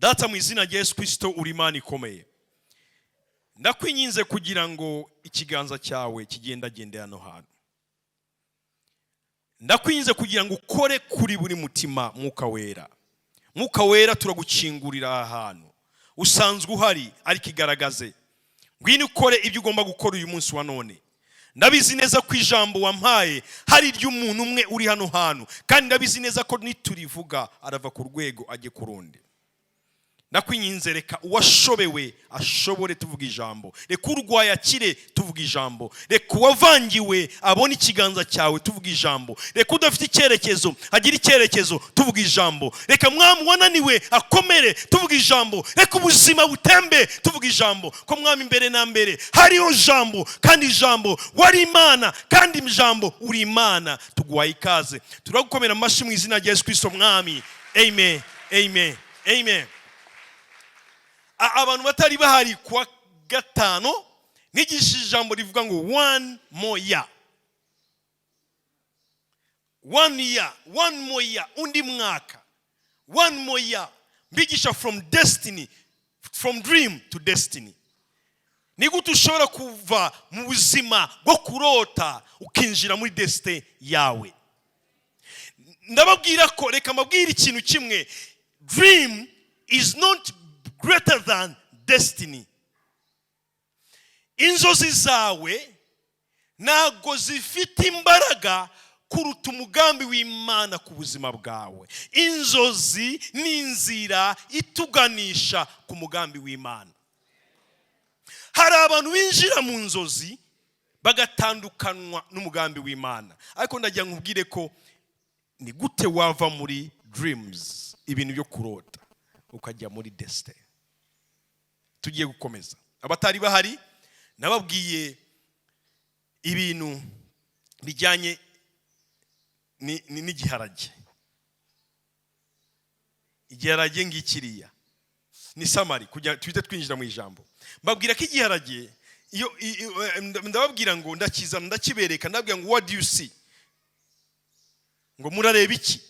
Data, mu izina rya Yesu Kirisito, uri Imana ikomeye. Ndakwinginze kugira ngo ikiganza cyawe kigendagende hano hantu. Ndakwinginze kugira ngo ukore kuri buri mutima. Mwuka Wera, Mwuka Wera, turagukingurira aha hantu. Usanzwe uhari, ariko igaragaze. Ngwino ukore ibyo ugomba gukora uyu munsi wa none. Ndabizi neza ko ijambo wampaye hari iry'umuntu umwe uri hano hantu, kandi ndabizi neza ko niturivuga arava ku rwego ajye ku rundi. Ndakwinginze, reka uwashobewe ashobore tuvuga ijambo, reka urwaye akire tuvuga ijambo, reka uwavangiwe abone ikiganza cyawe tuvuga ijambo, reka udafite icyerekezo agire icyerekezo tuvuga ijambo, reka mwami wananiwe akomere tuvuga ijambo, reka ubuzima butembe tuvuga ijambo, ko mwami mbere na mbere hariho jambo, kandi ijambo wari Imana, kandi ijambo uri Imana. Tuguhaye ikaze, turagukomera amashyi mu izina rya Yesu Kirisito mwami. Amen, amen, amen. Abantu batari bahari kuwa gatanu, nigishije ijambo rivuga ngo "One more year, one year, one more year", undi mwaka, one more year. Mbigisha from destiny, from dream to destiny. Ni gute ushobora kuva mu buzima bwo kurota ukinjira muri destiny yawe? Ndababwira ko, reka mbabwire ikintu kimwe: dream is not greater than destiny. Inzozi zawe ntabwo zifite imbaraga kuruta umugambi w'Imana ku buzima bwawe. Inzozi ni inzira ituganisha ku mugambi w'Imana. Hari abantu binjira mu nzozi bagatandukanwa n'umugambi w'Imana, ariko ndagira ngo nkubwire ko ni gute wava muri dreams, ibintu byo kurota, ukajya muri destiny. Tugiye gukomeza. Abatari bahari, nababwiye ibintu bijyanye n'igiharage. Igiharage ngikiriya ni summary kugira tuhite twinjira mu ijambo. Mbabwira ko igiharage iyo ndababwira ngo ndakizana, ndakibereka, ndababwira ngo "What do you see?" Ngo "Murareba iki?"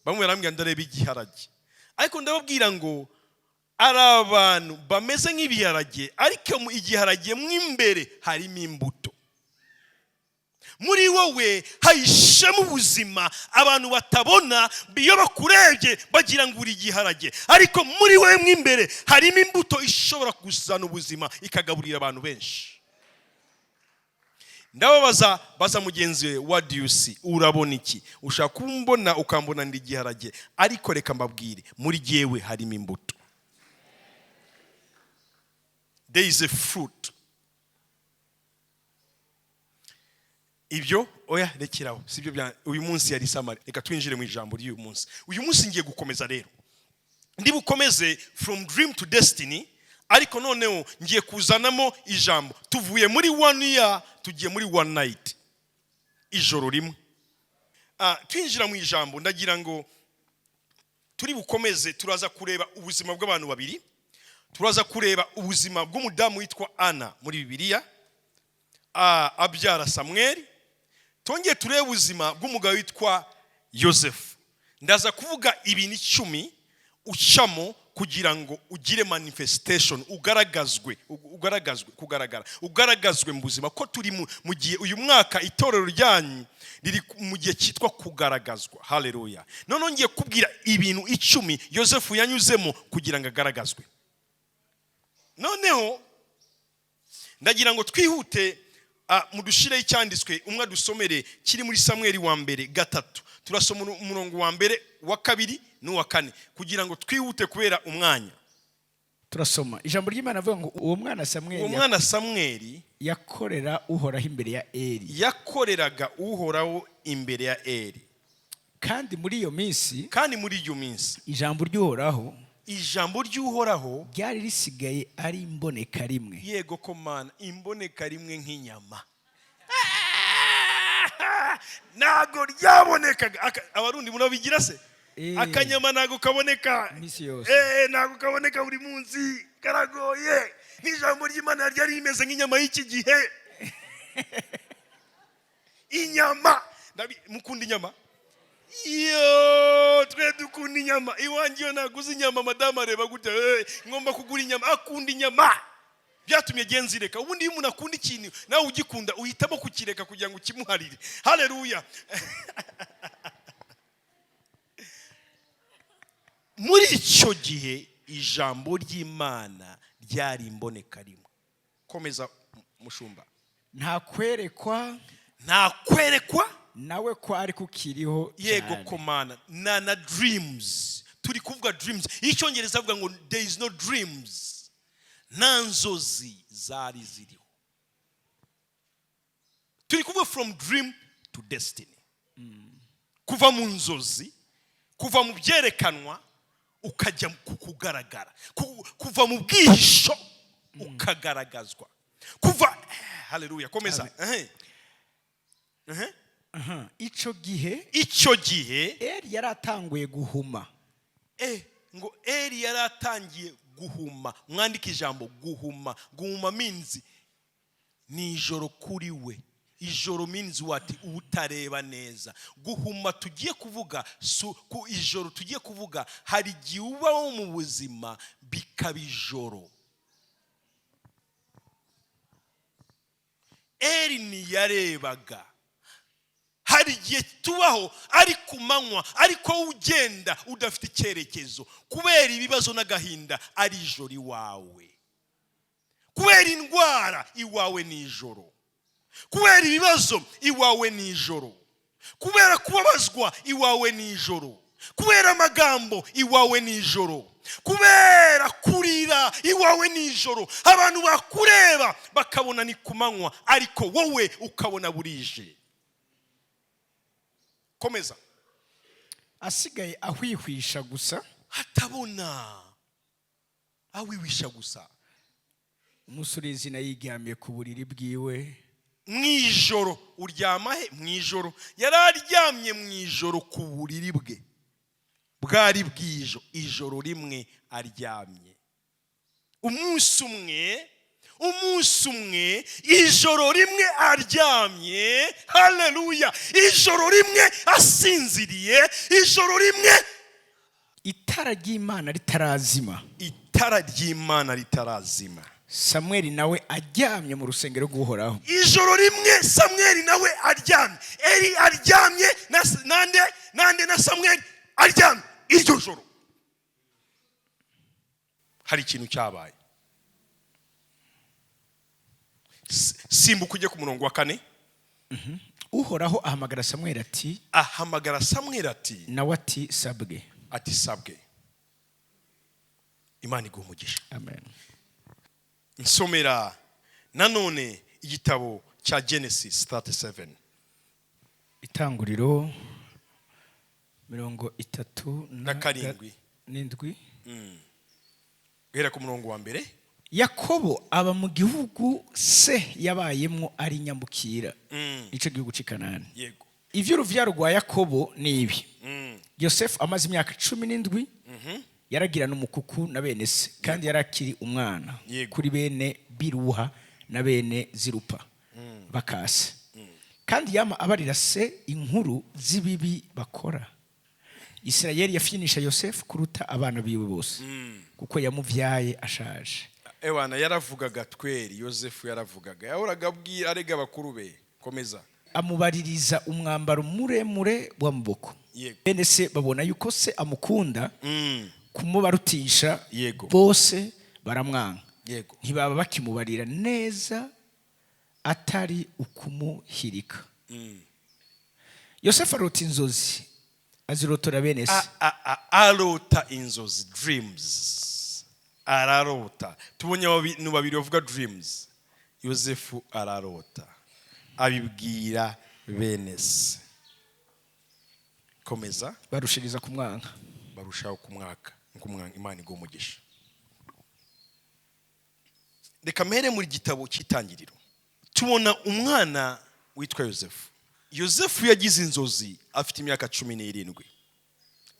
Bamwe barambwira "Ndareba igiharage." Ariko ndababwira ngo ari abantu bameze nk'ibiharage, ariko mu igiharage mo imbere harimo imbuto. Muri wowe hahishemo ubuzima abantu batabona. Iyo bakurebye bagira ngo uri igiharage, ariko muri wowe mo imbere harimo imbuto ishobora kuzana ubuzima, ikagaburira abantu benshi. Ndababaza, baza mugenzi we: "What do you see?" Urabona iki? Ushaka kumbona ukambona ndi igiharage, ariko reka mbabwire, muri jyewe harimo imbuto. There is a fruit. Ibyo oya, rekeraho, sibyo bya uyu munsi, yari summary. Reka twinjire mu ijambo ry'uyu munsi. Uyu munsi ngiye gukomeza rero, ndi bukomeze from dream to destiny, ariko noneho ngiye kuzanamo ijambo. Tuvuye muri one year, tugiye muri one night, ijoro rimwe. Twinjira mu ijambo, ndagira ngo turi bukomeze. Turaza kureba ubuzima bw'abantu babiri. Turaza kureba ubuzima bw'umudamu witwa Ana muri Bibiliya, abyara Samweli. Twongeye turebe ubuzima bw'umugabo witwa Yosefu. Ndaza kuvuga ibintu 10 ucamo kugira ngo ugire manifestation, ugaragazwe, ugaragazwe, kugaragara, ugaragazwe mu buzima, ko turi mu gihe, uyu mwaka itorero ryanyu riri mu gihe cyitwa kugaragazwa. Haleluya! Noneho ngiye kubwira ibintu 10 Yosefu yanyuzemo kugira ngo agaragazwe. Noneho ndagira ngo twihute, mudushireho icyanditswe, umwe adusomere kiri muri Samweli wa mbere 3. Turasoma umurongo wa mbere, wa kabiri n'uwa kane kugira ngo twihute kubera umwanya. Turasoma ijambo ry'Imana avuga ngo uwo mwana Samweli Uwo mwana Samweli yakorera Uhoraho imbere ya Eli. Yakoreraga Uhoraho imbere ya Eli. Kandi muri iyo minsi, Kandi muri iyo minsi, ijambo ry'Uhoraho ijambo ry'Uhoraho ryari risigaye ari imboneka rimwe. Yego ko Mana, imboneka rimwe nk'inyama. Ntabwo ryabonekaga. Abarundi murabigira se? Akanyama ntabwo kaboneka Iminsi yose. Ntabwo kaboneka buri munsi, karagoye. N'ijambo ry'Imana ryari rimeze nk'inyama y'iki gihe. Inyama, mukunda inyama? Yo, twe dukunda inyama. Iwanjye iyo naguze inyama, madamu areba gutya: "Ngomba kugura inyama." Akunda inyama, byatumye genzireka. Ubundi iyo umuntu akunda ikintu, nawe ugikunda, uhitamo kukireka kugira ngo ukimuharire. Haleluya! Muri icyo gihe ijambo ry'Imana ryari imboneka rimwe. Komeza, mushumba. Nta kwerekwa. Nta kwerekwa. Nawe kwari kukiriho Yego. cyane. Komana na dreams, turi kuvuga dreams. Icyongereza avuga ngo "There is no dreams", nta nzozi zari ziriho. Turi kuvuga from dream to destiny, kuva mu nzozi, kuva mu byerekanwa ukajya ku kugaragara, kuva mu bwihisho ukagaragazwa, kuva, haleluya, komeza. Ehe. Ehe. Aha. Ico gihe Icyo gihe Eli yari atanguye guhuma. Ngo Eli yari atangiye guhuma. Mwandike ijambo guhuma. Guhuma means ni ijoro kuri we. Ijoro means what? Utareba neza. Guhuma tugiye kuvuga ku ijoro tugiye kuvuga, hari igihe ubaho mu buzima bikaba ijoro. Eli ntiyarebaga. Hari igihe tubaho ari ku manywa, ariko wowe ugenda udafite icyerekezo kubera ibibazo n'agahinda, ari ijoro iwawe kubera indwara, iwawe ni ijoro kubera ibibazo, iwawe ni ijoro kubera kubabazwa, iwawe ni ijoro kubera amagambo, iwawe ni ijoro kubera kurira, iwawe ni ijoro. Abantu bakureba bakabona ni ku manywa, ariko wowe ukabona burije. Komeza. Asigaye ahwihwisha gusa. Hatabona, awiwisha gusa. Umusore izina yiryamiye ku buriri bwiwe. Mu ijoro uryama he? Mu ijoro yari aryamye, mu ijoro ku buriri bwe, bwari bw'ijo. Ijoro rimwe aryamye, umunsi umwe, umunsi umwe, ijoro rimwe aryamye, haleluya, ijoro rimwe asinziriye, ijoro rimwe Itara ry'Imana ritarazima. Itara ry'Imana ritarazima. Samweli nawe aryamye mu rusengero rw'Uhoraho. Ijoro rimwe Samweli nawe aryamye, Eli aryamye, na nande nande na Samweli aryamye. Iryo joro hari ikintu cyabaye. Simbuka ujye ku murongo wa 4. Uhoraho ahamagara Samweli ati: Ahamagara Samweli ati: Nawe ati: "Sabwe." Ati: "Sabwe." Imana iguha umugisha. Amen. Nsomera nanone igitabo cya Genesis 37. Itanguriro 37. Na 7. N'indwi. Guhera ku murongo wa 1. Yakobo aba mu gihugu se yabayemwo ari nyambukira, nico gihugu c'i Kanani. Ivy'uruvyaro rwa Yakobo ni ibi: Yosefu amaze imyaka 17 yaragirana umukuku na bene se, kandi yari akiri umwana kuri bene Biruha na bene Zirupa bakase, kandi yama abarira se inkuru z'ibibi bakora. Isirayeli yafinisha Yosefu kuruta abana biwe bose, kuko yamuvyaye ashaje. Ewana, yaravugaga tweri. Yosefu yaravugaga, yahoraga abwira, arega abakuru be. Komeza. Amubaririza umwambaro muremure w'amaboko. Bene se babona yuko se amukunda kumubarutisha bose, baramwanga. Ntibaba bakimubarira neza, atari ukumuhirika. Yosefu arota inzozi, azirotora bene se. Arota inzozi, dreams, ararota. Tubonye abantu babiri bavuga dreams. Yosefu ararota, abibwira bene se. Komeza. Barushiriza kumwanka. Barushaho kumwaka, kumwanga. Imana iguha umugisha. Reka mpere muri gitabo cy'Itangiriro. Tubona umwana witwa Yosefu. Yosefu yagize inzozi afite imyaka 17.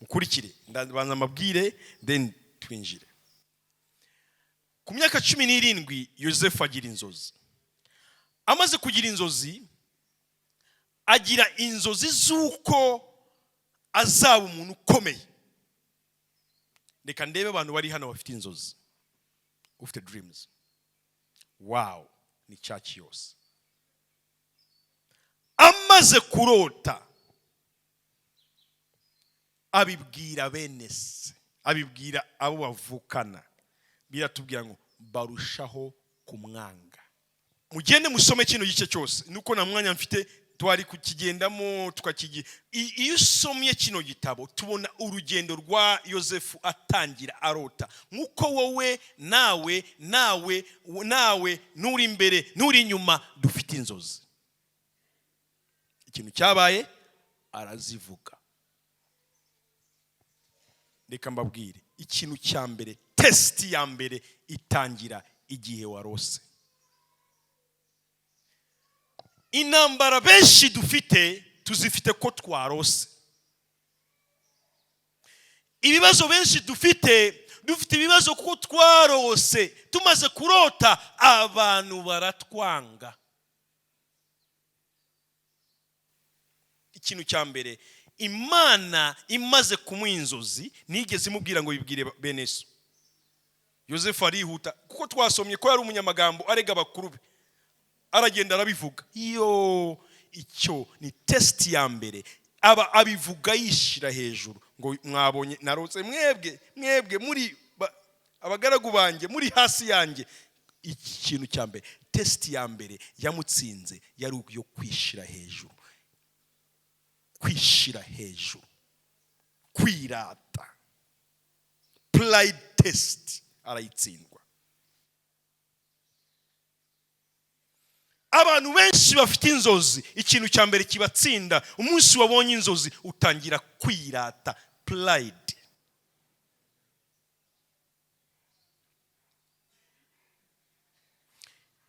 Mukurikire, ndabanza amabwire, then twinjire. Ku myaka 17 Yosefu agira inzozi. Amaze kugira inzozi, agira inzozi z'uko Azaba umuntu ukomeye. Reka ndebe abantu bari hano bafite inzozi, ufite dreams. Wow, ni church yose. Amaze kurota, abibwira bene se, abibwira abo bavukana. Biratubwira ngo barushaho kumwanga. Mugende musome kino gice cyose, nuko nta mwanya mfite, twari kukigendamo tukakigi. Iyo usomye kino gitabo, tubona urugendo rwa Yosefu atangira arota, nk'uko wowe nawe nawe nawe, n'uri imbere n'uri inyuma, dufite inzozi. Ikintu cyabaye, arazivuga. Reka mbabwire ikintu cya mbere: test ya mbere itangira igihe warose. Intambara benshi dufite, tuzifite ko twarose. Ibibazo benshi dufite, dufite ibibazo kuko twarose. Tumaze kurota, abantu baratwanga. Ikintu cya mbere, Imana imaze kumuha inzozi, nigeze imubwira ngo bibwire bene so. Yosefu arihuta, kuko twasomye ko yari umunyamagambo, arega abakuru be, aragenda arabivuga. Iyo icyo ni test ya mbere. Aba abivuga yishyira hejuru ngo: "Mwabonye narotse, mwebwe mwebwe muri abagaragu banjye, muri hasi yanjye." Ikintu cya mbere, test ya mbere yamutsinze yari iyo kwishyira hejuru, kwishyira hejuru, kwirata. Pride test arayitsindwa. Abantu benshi bafite inzozi, ikintu cya mbere kibatsinda, umunsi wabonye inzozi utangira kwirata, pride.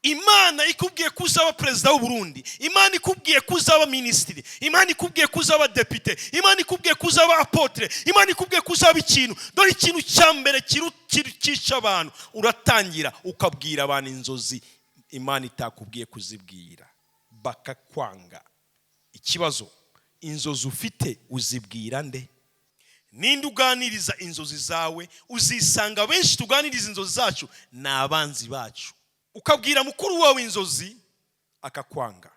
Imana ikubwiye ko uzaba perezida w'u Burundi, Imana ikubwiye ko uzaba minisitiri, Imana ikubwiye ko uzaba depite, Imana ikubwiye ko uzaba apôtre, Imana ikubwiye ko uzaba ikintu, dore ikintu cya mbere cyica abantu: uratangira ukabwira abantu inzozi Imana itakubwiye kuzibwira, bakakwanga. Ikibazo, inzozi ufite uzibwira nde? Ninde uganiriza inzozi zawe? Uzisanga benshi tuganiriza inzozi zacu ni abanzi bacu. Ukabwira mukuru wawe inzozi, akakwanga.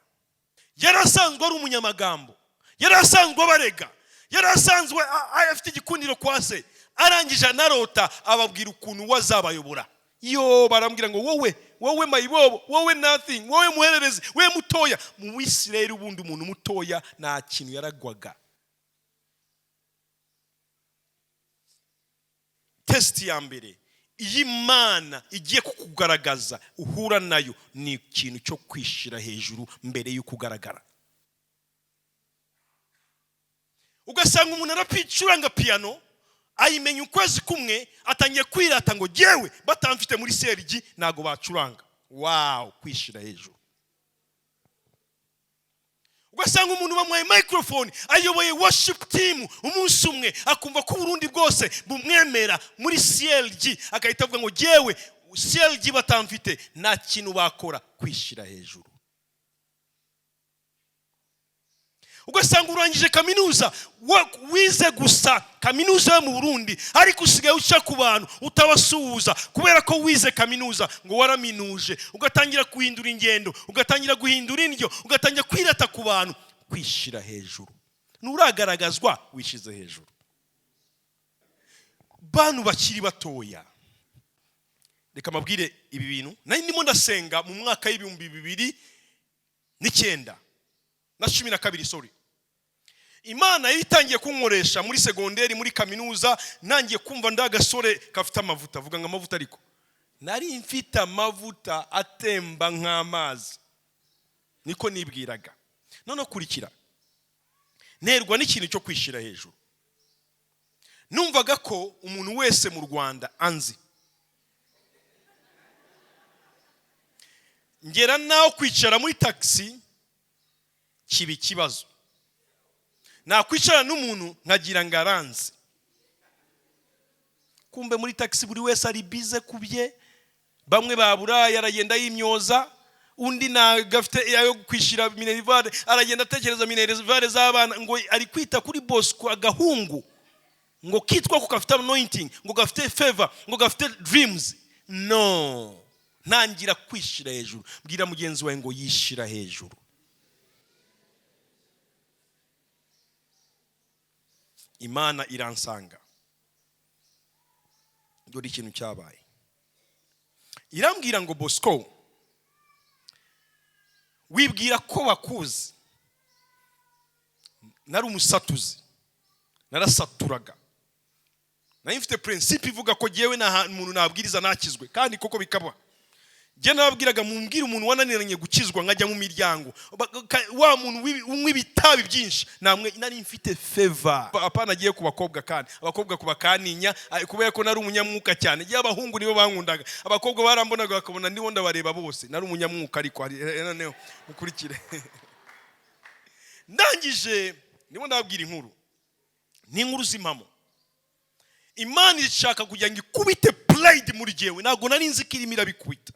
Yari asanzwe ari umunyamagambo, yari asanzwe abarega, yari asanzwe afite igikundiro kwa se. Arangije anarota, ababwira ukuntu we azabayobora. Yo, barambwira ngo: "Wowe, wowe mayibobo, wowe nothing, wowe muhererezi, wowe mutoya." Mu Wisirayeli ubundi umuntu mutoya nta kintu yaragwaga. Test ya mbere iyo Imana igiye kukugaragaza uhura nayo ni ikintu cyo kwishyira hejuru mbere y'uko ugaragara. Ugasanga umuntu arapicuranga piyano, ayimenya ukwezi kumwe, atangiye kwirata ngo: "Jyewe batamfite muri CLG ntabwo bacuranga." Wow, kwishyira hejuru. Ugasanga umuntu bamuhaye microphone, ayoboye worship team umunsi umwe, akumva ko Uburundi bwose bumwemera muri CLG, agahita avuga ngo: "Jyewe CLG batamfite nta kintu bakora." Kwishyira hejuru. Ugasanga urangije kaminuza, wize gusa kaminuza yo mu Burundi, ariko usigaye uca ku bantu utabasuhuza kubera ko wize kaminuza, ngo waraminuje. Ugatangira guhindura ingendo, ugatangira guhindura indyo, ugatangira kwirata ku bantu. Kwishyira hejuru. Nturagaragazwa, wishyize hejuru. Bantu bakiri batoya, reka mbabwire ibi bintu. Nari ndimo ndasenga mu mwaka w'2009 na 12, sorry. Imana yari itangiye kunkoresha muri segonderi, muri kaminuza, ntangiye kumva ndi agasore gafite amavuta. Avuga ngo amavuta, ariko nari mfite amavuta atemba nk'amazi, niko nibwiraga. None kurikira, nterwa n'ikintu cyo kwishyira hejuru. Numvaga ko umuntu wese mu Rwanda anzi. Ngera naho kwicara muri taxi kiba ikibazo. Nakwicara n'umuntu nkagira ngo aranze, kumbe muri taxi buri wese ari bize ku bye. Bamwe baburaye, aragenda yimyoza. Undi ntabwo afite ayo kwishyura minerval, aragenda atekereza minerval z'abana, ngo ari kwita kuri Bosco agahungu ngo kitwa ko gafite anointing, ngo gafite favor, ngo gafite dreams. No, ntangira kwishyira hejuru. Bwira mugenzi wawe ngo yishyira hejuru. Imana iransanga. Dore ikintu cyabaye, irambwira ngo: "Bosco, wibwira ko bakuzi?" Nari umusatuzi, narasaturaga. Nari mfite principe ivuga ko jyewe nta muntu nabwiriza nakizwe, kandi koko bikaba. Njye nababwiraga: "Mumbwire umuntu wananiranye gukizwa," nkajya mu miryango. Wa muntu unywa ibitabi byinshi namwe. Nari mfite favor, apana agiye ku bakobwa, kandi abakobwa kubakaninya kubera ko nari umunyamwuka cyane. Igihe abahungu nibo bankundaga, abakobwa barambonaga bakabona ndiho ndabareba bose. Nari umunyamwuka. Ariko noneho mukurikire, ndangije ndimo ndababwira inkuru, ni inkuru z'impamo. Imana ishaka kugira ngo ikubite pride muri jyewe. Ntabwo nari nzi ko irimo irabikubita.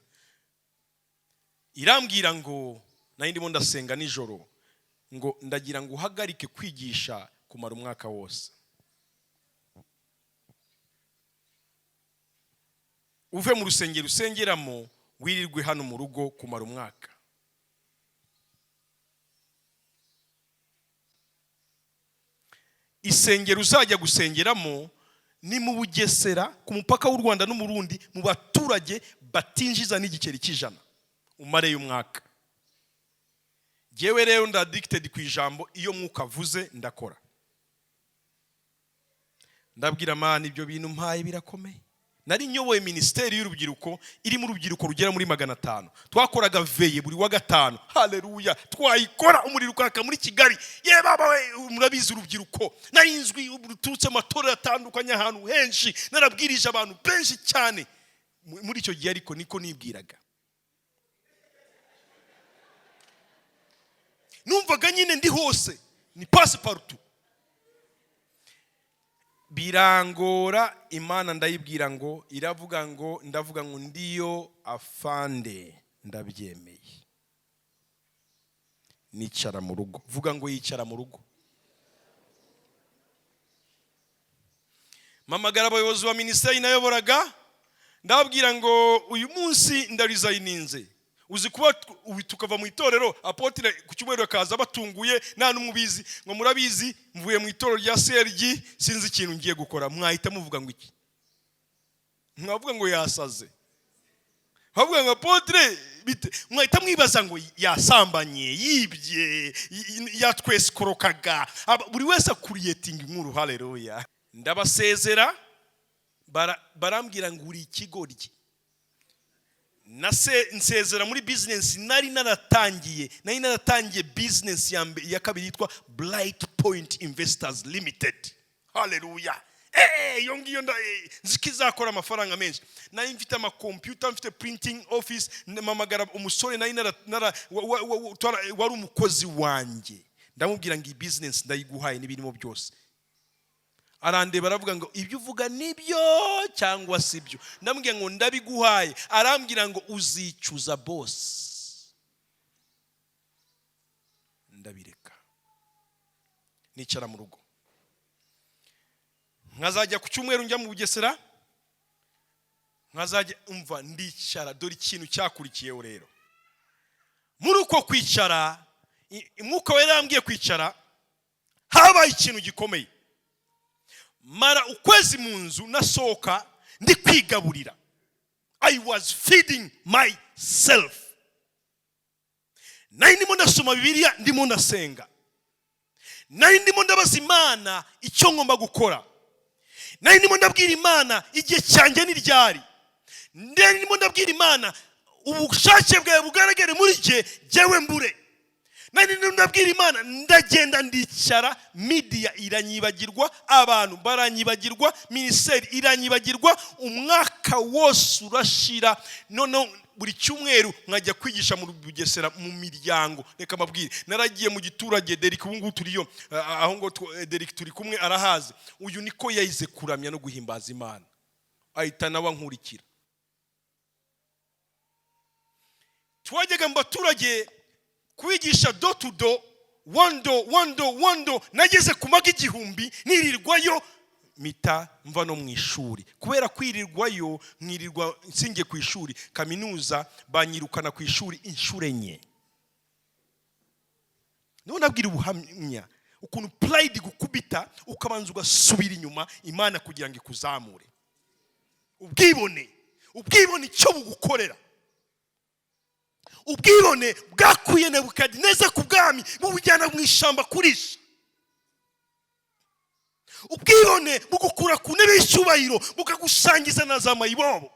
Irambwira ngo, nari ndimo ndasenga nijoro, ngo: "Ndagira ngo uhagarike kwigisha kumara umwaka wose, uve mu rusengero usengeramo, wirirwe hano mu rugo kumara umwaka." Isengero uzajya gusengeramo ni mu Bugesera, ku mupaka w'u Rwanda n'Umurundi, mu baturage batinjiza n'igiceri cy'ijana, umareyo umwaka. Jyewe rero nda addicted ku ijambo. Iyo Mwuka avuze ndakora. Ndabwira Mana: "Ibyo bintu mpaye birakomeye." Nari nyoboye minisiteri y'urubyiruko irimo urubyiruko rugera muri 500. Twakoraga veillée buri wa gatanu, haleluya, twayikora umuriro ukaka muri Kigali. Ye baba we, murabizi urubyiruko nari nzwi ruturutse mu matorero atandukanye ahantu henshi, narabwirije abantu benshi cyane muri icyo gihe. Ariko niko nibwiraga, numvaga nyine ndi hose, ni passe-partout. Birangora. Imana ndayibwira ngo iravuga ngo, ndavuga ngo: "Ndiyo afande, ndabyemeye." Nicara mu rugo. Vuga ngo yicara mu rugo. Mpamagara abayobozi ba minisiteri nayoboraga, ndababwira ngo: "Uyu munsi ndarizayininze." Uzi kuba ubu tukava mu itorero, apôtre ku cyumweru akaza batunguye, nta n'umwe ubizi, ngo: "Murabizi, mvuye mu itorero rya CRG, sinzi ikintu ngiye gukora." Mwahita muvuga ngo iki? Mwavuga ngo yasaze, bavuga ngo apôtre bite? Mwahita mwibaza ngo yasambanye, yibye, yatwesikorokaga. Buri wese akuriyetinga inkuru. Haleluya. Ndabasezera, barambwira ngo uri ikigoryi. Nase nsezera muri business nari naratangiye. Nari naratangiye business ya mbere, ya kabiri, yitwa Bright Point Investors Limited. Haleluya. Iyo ngiyo nzi ko izakora amafaranga menshi. Nari mfite amakompiyuta, mfite printing office. Mpamagara umusore nari nara, nara, wa, wa, wa, wari umukozi wanjye, ndamubwira ngo: "Iyi business ndayiguhaye n'ibirimo byose." Arandeba aravuga ngo: "Ibyo uvuga nibyo cyangwa si byo?" Ndamubwira ngo: "Ndabiguhaye." Arambwira ngo: "Uzicuza, boss." Ndabireka, nicara mu rugo, nkazajya ku cyumweru njya mu Bugesera, nkazajya umva ndicara. Dore ikintu cyakurikiyeho rero. Muri uko kwicara, Umwuka Wera yambwiye kwicara, habaye ikintu gikomeye. Mara ukwezi mu nzu, nasohoka ndi kwigaburira. I was feeding myself. Nari ndimo ndasoma Bibiliya, ndimo ndasenga, nari ndimo ndabaza Imana icyo ngomba gukora, nari ndimo ndabwira Imana igihe cyanjye ni ryari, nari ndimo ndabwira Imana ubushake bwawe bugaragare muri jye, jyewe mbure. Nari ndimo ndabwira Imana. Ndagenda ndicara, media iranyibagirwa, abantu baranyibagirwa, minisiteri iranyibagirwa. Umwaka wose urashira. Noneho buri cyumweru nkajya kwigisha mu Bugesera mu miryango. Reka mbabwire, naragiye mu giturage. Derek ubu ngubu turiyo, aho ngo Derek turi kumwe arahazi. Uyu niko yahize kuramya no guhimbaza Imana, ahita nawe ankurikira. Twajyaga mu baturage kwigisha door to door, one door, one door, one door. Nageze ku mago 1000 nirirwayo, mpita mva no mu ishuri kubera kwirirwayo, nkirirwa nsinge ku ishuri. Kaminuza banyirukana ku ishuri inshuro enye. Niho nabwira ubuhamya ukuntu pride gukubita, ukabanza ugasubira inyuma Imana kugira ngo ikuzamure. Ubwibone, ubwibone icyo bugukorera. Ubwibone bwakuye Nebukadineza ku bwami, bubujyana mu ishyamba kurisha. Ubwibone bugukura ku ntebe y'icyubahiro, bukagusangiza na za mayibobo.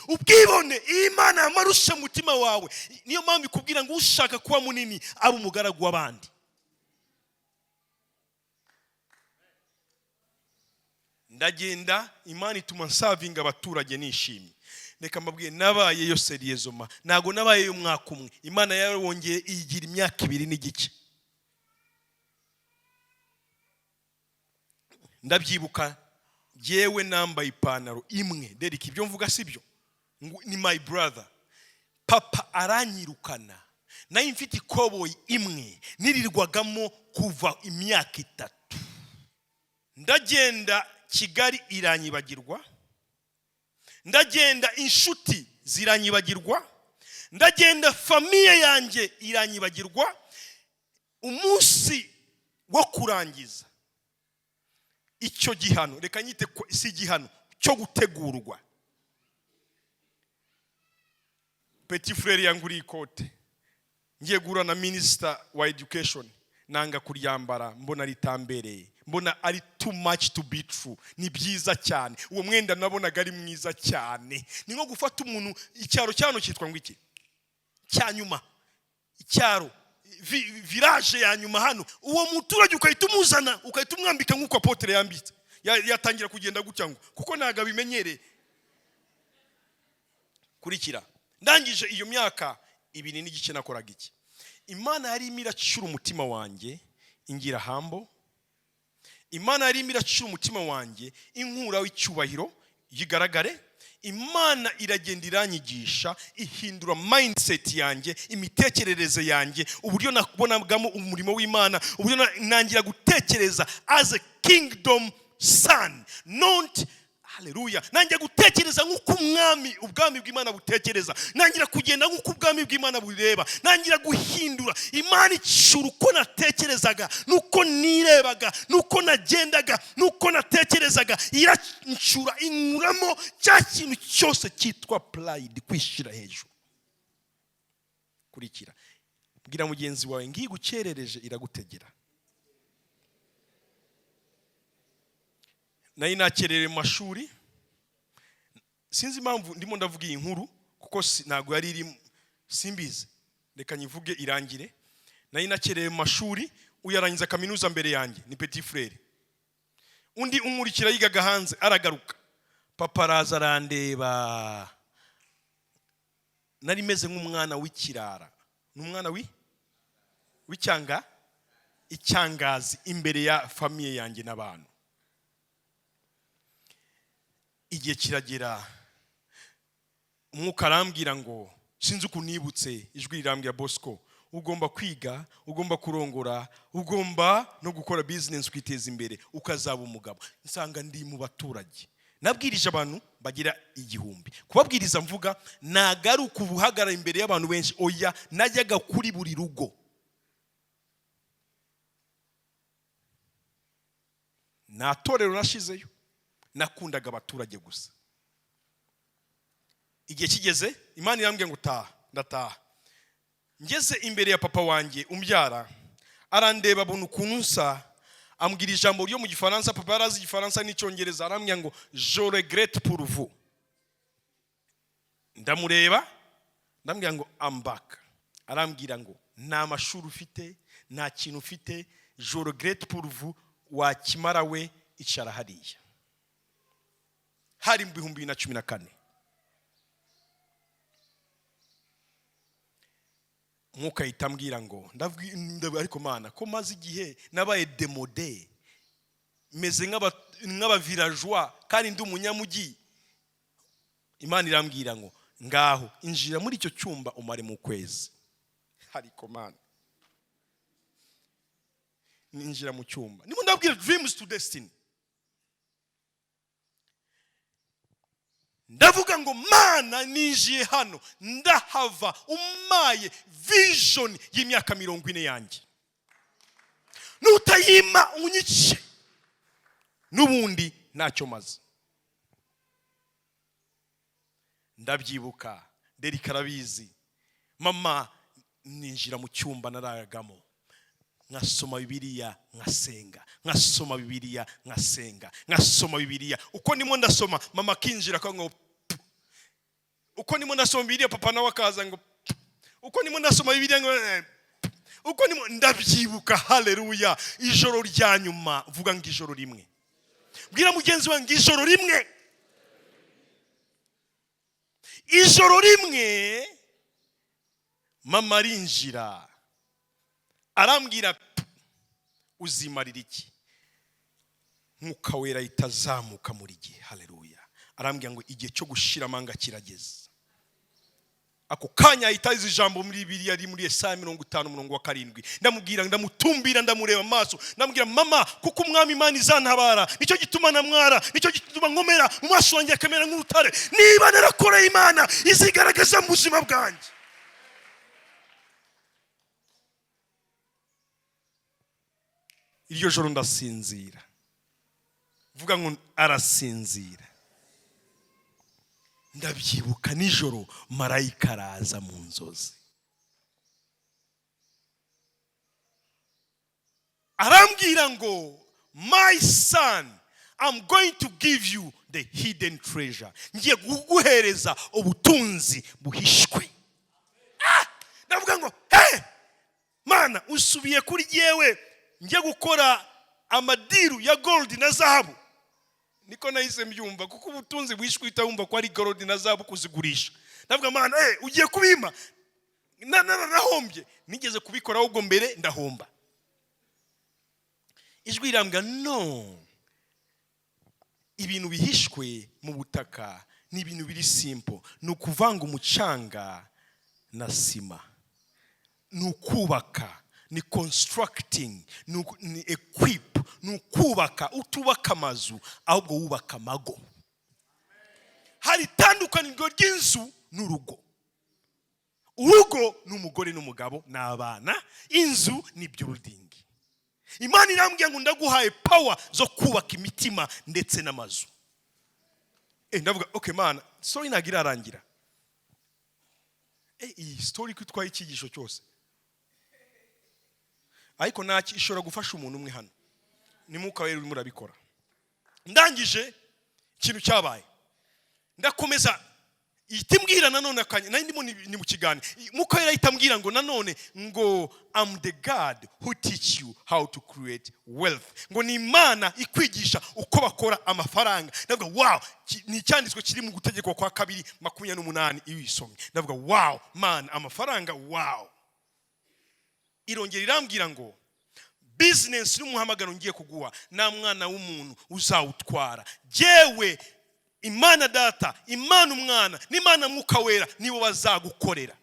Ubwibone, iyo Imana yamarusha umutima wawe, niyo mpamvu ikubwira ngo ushaka kuba munini abe umugaragu w'abandi. Ndagenda, Imana ituma nservinga abaturage nishimye. Reka mbabwiye, nabayeyo sérieusement, ntabwo nabayeyo umwaka umwe. Imana yarongeye iyigira imyaka 2 n'igice. Ndabyibuka, yewe, nambaye ipantaro imwe. Derek, ibyo mvuga si byo, ni my brother. Papa aranyirukana, nayo mfite ikoboyi imwe nirirwagamo kuva imyaka 3. Ndagenda, Kigali iranyibagirwa. Ndagenda, inshuti ziranyibagirwa. Ndagenda, famille yanjye iranyibagirwa. Umunsi wo kurangiza icyo gihano, reka nyite ko si igihano cyo gutegurwa, petit frère yanguriye ikote, ngiye guhura na minister wa education, nanga kuryambara, mbona ritambereye, mbona ari too much to be true. Ni byiza cyane, uwo mwenda nabonaga ari mwiza cyane. Ni nko gufata umuntu, icyaro cyano cyitwa ngo iki cya nyuma, icyaro village ya nyuma hano, uwo muturage ukahita umuzana, ukahita umwambika nk'uko apôtre yambitse, yatangira kugenda gutya ngo kuko ntabwo abimenyereye. Kurikira, ndangije iyo myaka 2 n'igice nakoraga iki? Imana yari irimo iracura umutima wanjye, ingira humble. Imana yari irimo iracura umutima wanjye, inkuraho icyubahiro yigaragare. Imana iragenda iranyigisha, ihindura mindset yanjye, imitekerereze yanjye, uburyo nabonagamo umurimo w'Imana, uburyo nangira gutekereza as a kingdom son, not, haleluya, nangira gutekereza nk'uko ubwami bw'Imana butekereza, nangira kugenda nk'uko ubwami bw'Imana bureba, nangira guhindura. Imana icura uko natekerezaga, n'uko nirebaga, n'uko nagendaga, n'uko natekerezaga. Irancura, inkuramo cya kintu cyose cyitwa pride, kwishyira hejuru. Kurikira, bwira mugenzi wawe ngiye gukerereje, iragutegera. Nari nakererewe mu mashuri. Sinzi impamvu ndimo ndavuga iyi nkuru, kuko ntabwo yari iri, simbizi, reka nyivuge irangire. Nari nakererewe mu mashuri, uyarangiza kaminuza mbere yanjye ni petit frère, undi umurikira yigaga hanze aragaruka. Papa araza arandeba, nari meze nk'umwana w'ikirara, ni umwana w'icyanga icyangazi imbere ya famille yanjye n'abantu. Igihe kiragera, umwuka arambwira ngo, sinzi ukuntu nibutse, ijwi rirambwira: "Bosco, ugomba kwiga, ugomba kurongora, ugomba no gukora business, ukiteza imbere, ukazaba umugabo." Nsanga ndi mu baturage, nabwirije abantu bagira 1000. Kubabwiriza mvuga ntago ari ukubuhagarara imbere y'abantu benshi, oya, najyaga kuri buri rugo. Nta torero nashizeyo, nakundaga abaturage gusa. Igihe kigeze, Imana irambwira ngo taha. Ndataha, ngeze imbere ya papa wanjye umbyara, arandeba, abona ukuntu nsa, ambwira ijambo ryo mu Gifaransa. Papa yari azi Igifaransa n'Icyongereza. Arambwira ngo: "Je regrette pour vous." Ndamureba, ndambwira ngo: "Ambaka." Arambwira ngo: "Nta mashuri ufite, nta kintu ufite, je regrette pour vous, wakimara we, icara hariya." Hari mu 2014. Mwuka ahita ambwira ngo, ariko Mana, ko maze igihe nabaye démodé, meze nk'abavillageois kandi ndi umunyamujyi. Imana irambwira ngo Ngaho injira muri icyo cyumba umare mu kwezi. Ariko Mana, ninjira mu cyumba, ndimo ndabwira dreams to destiny, ndavuga ngo Mana, ninjiye hano ndahava umaye vision y'imyaka 40 yanjye, nutayima unyice, n'ubundi ntacyo maze. Ndabyibuka, Derek arabizi, mama ninjira mu cyumba nararagamo, nkasoma Bibiliya, nkasenga, nkasoma Bibiliya, nkasenga, nkasoma Bibiliya. Uko ndimo ndasoma, mama akinjira akavuga ngo pu. Uko ndimo ndasoma Bibiliya, papa nawe akaza ngo pu. Uko ndimo ndasoma Bibiliya ngo pu. Uko ndimo ndabyibuka. Haleluya. Ijoro rya nyuma, vuga ngo ijoro rimwe. Bwira mugenzi wawe ngo ijoro rimwe. Ijoro rimwe mama arinjira arambwira, uzimarira iki? Mwuka Wera ahita azamuka muri gihe. Haleluya. Arambwira ngo igihe cyo gushira amanga kirageze. Ako kanya ahita azi ijambo muri Bibiliya riri muri Yesaya 50 umurongo wa 7. Ndamubwira, ndamutumbira, ndamureba amaso, ndamubwira mama, kuko umwami Imana izantabara, nicyo gituma namwara, nicyo gituma nkomera, mu maso wanjye akamera nk'urutare. Niba narakoreye Imana, izigaragaza mu buzima bwanjye. Iryo joro ndasinzira. Vuga ngo arasinzira. Ndabyibuka nijoro marayika araza mu nzozi, arambwira ngo my son, I'm going to give you the hidden treasure. Ngiye kuguhereza ubutunzi buhishwe. Ndavuga ngo hey, Mana, usubiye kuri yewe, ngiye gukora amadiru ya gold na zahabu. Niko nahise mbyumva, kuko ubutunzi buhishwe uhita wumva ko ari gold na zahabu kuzigurisha. Ndavuga Mana, ugiye kubimpa? Nahombye, nigeze kubikora ahubwo mbere ndahomba. Ijwi rirambwira no, ibintu bihishwe mu butaka ni ibintu biri simple, ni ukuvanga umucanga na sima, ni ukubaka, ni constructing, ni equip, ni ukubaka. Utubaka amazu ahubwo wubaka amago. Hari itandukaniro ry'inzu n'urugo. Urugo ni umugore n'umugabo n'abana, inzu ni building. Imana irambwira ngo ndaguhaye power zo kubaka imitima ndetse n'amazu. Ndavuga okay Mana, story ntabwo irarangira. Iyi story ko itwaye icyigisho cyose, ariko ntacyo ishobora gufasha umuntu umwe hano. Ni Mwuka Wera urimo urabikora. Ndangije ikintu cyabaye, ndakomeza ihita imbwira nanone akanya nari ndimo ni mu kiganiro. Mwuka Wera ahita ambwira ngo nanone ngo I'm the God who teach you how to create wealth, ngo ni Imana ikwigisha uko bakora amafaranga. Ndavuga wow, ni icyanditswe kiri mu Gutegekwa kwa Kabiri 28, iyo uyisomye. Ndavuga wow man, amafaranga wow. Irongera irambwira ngo business n'umuhamagaro ngiye kuguha, nta mwana w'umuntu uzawutwara, jewe Imana Data, Imana Umwana n'Imana Mwuka Wera nibo bazagukorera.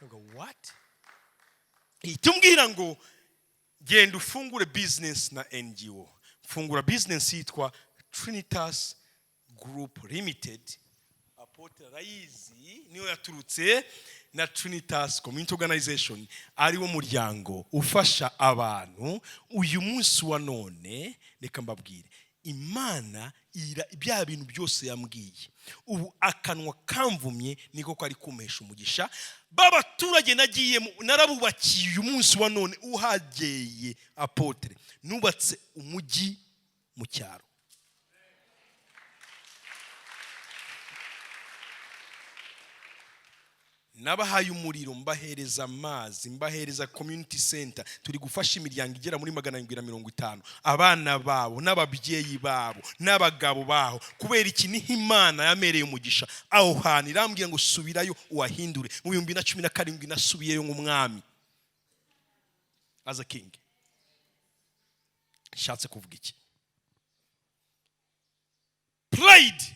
Ndavuga what? Ihita imbwira ngo genda ufungure business na NGO. Fungura business yitwa Trinitas Group Limited. Apotre arayizi, niyo yaturutse, na Trinitas Community Organization, ari wo muryango ufasha abantu. Uyu munsi wa none reka mbabwire, Imana ira bya bintu byose yambwiye, ubu akanwa kamvumye niko kari kumpesha umugisha. B'abaturage nagiye narabubakiye, uyu munsi wa none uhageye apotre, nubatse umujyi mu cyaro. Nabahaye umuriro, mbahereza amazi, mbahereza community center. Turi gufasha imiryango igera muri 750, abana babo n'ababyeyi babo n'abagabo baho. Kubera iki? Niho Imana yamereye umugisha. Aho hantu irambwira ngo subirayo uwahindure. Mu 2017 nasubiyeyo nk'umwami, as a king. Nshatse kuvuga iki? Pride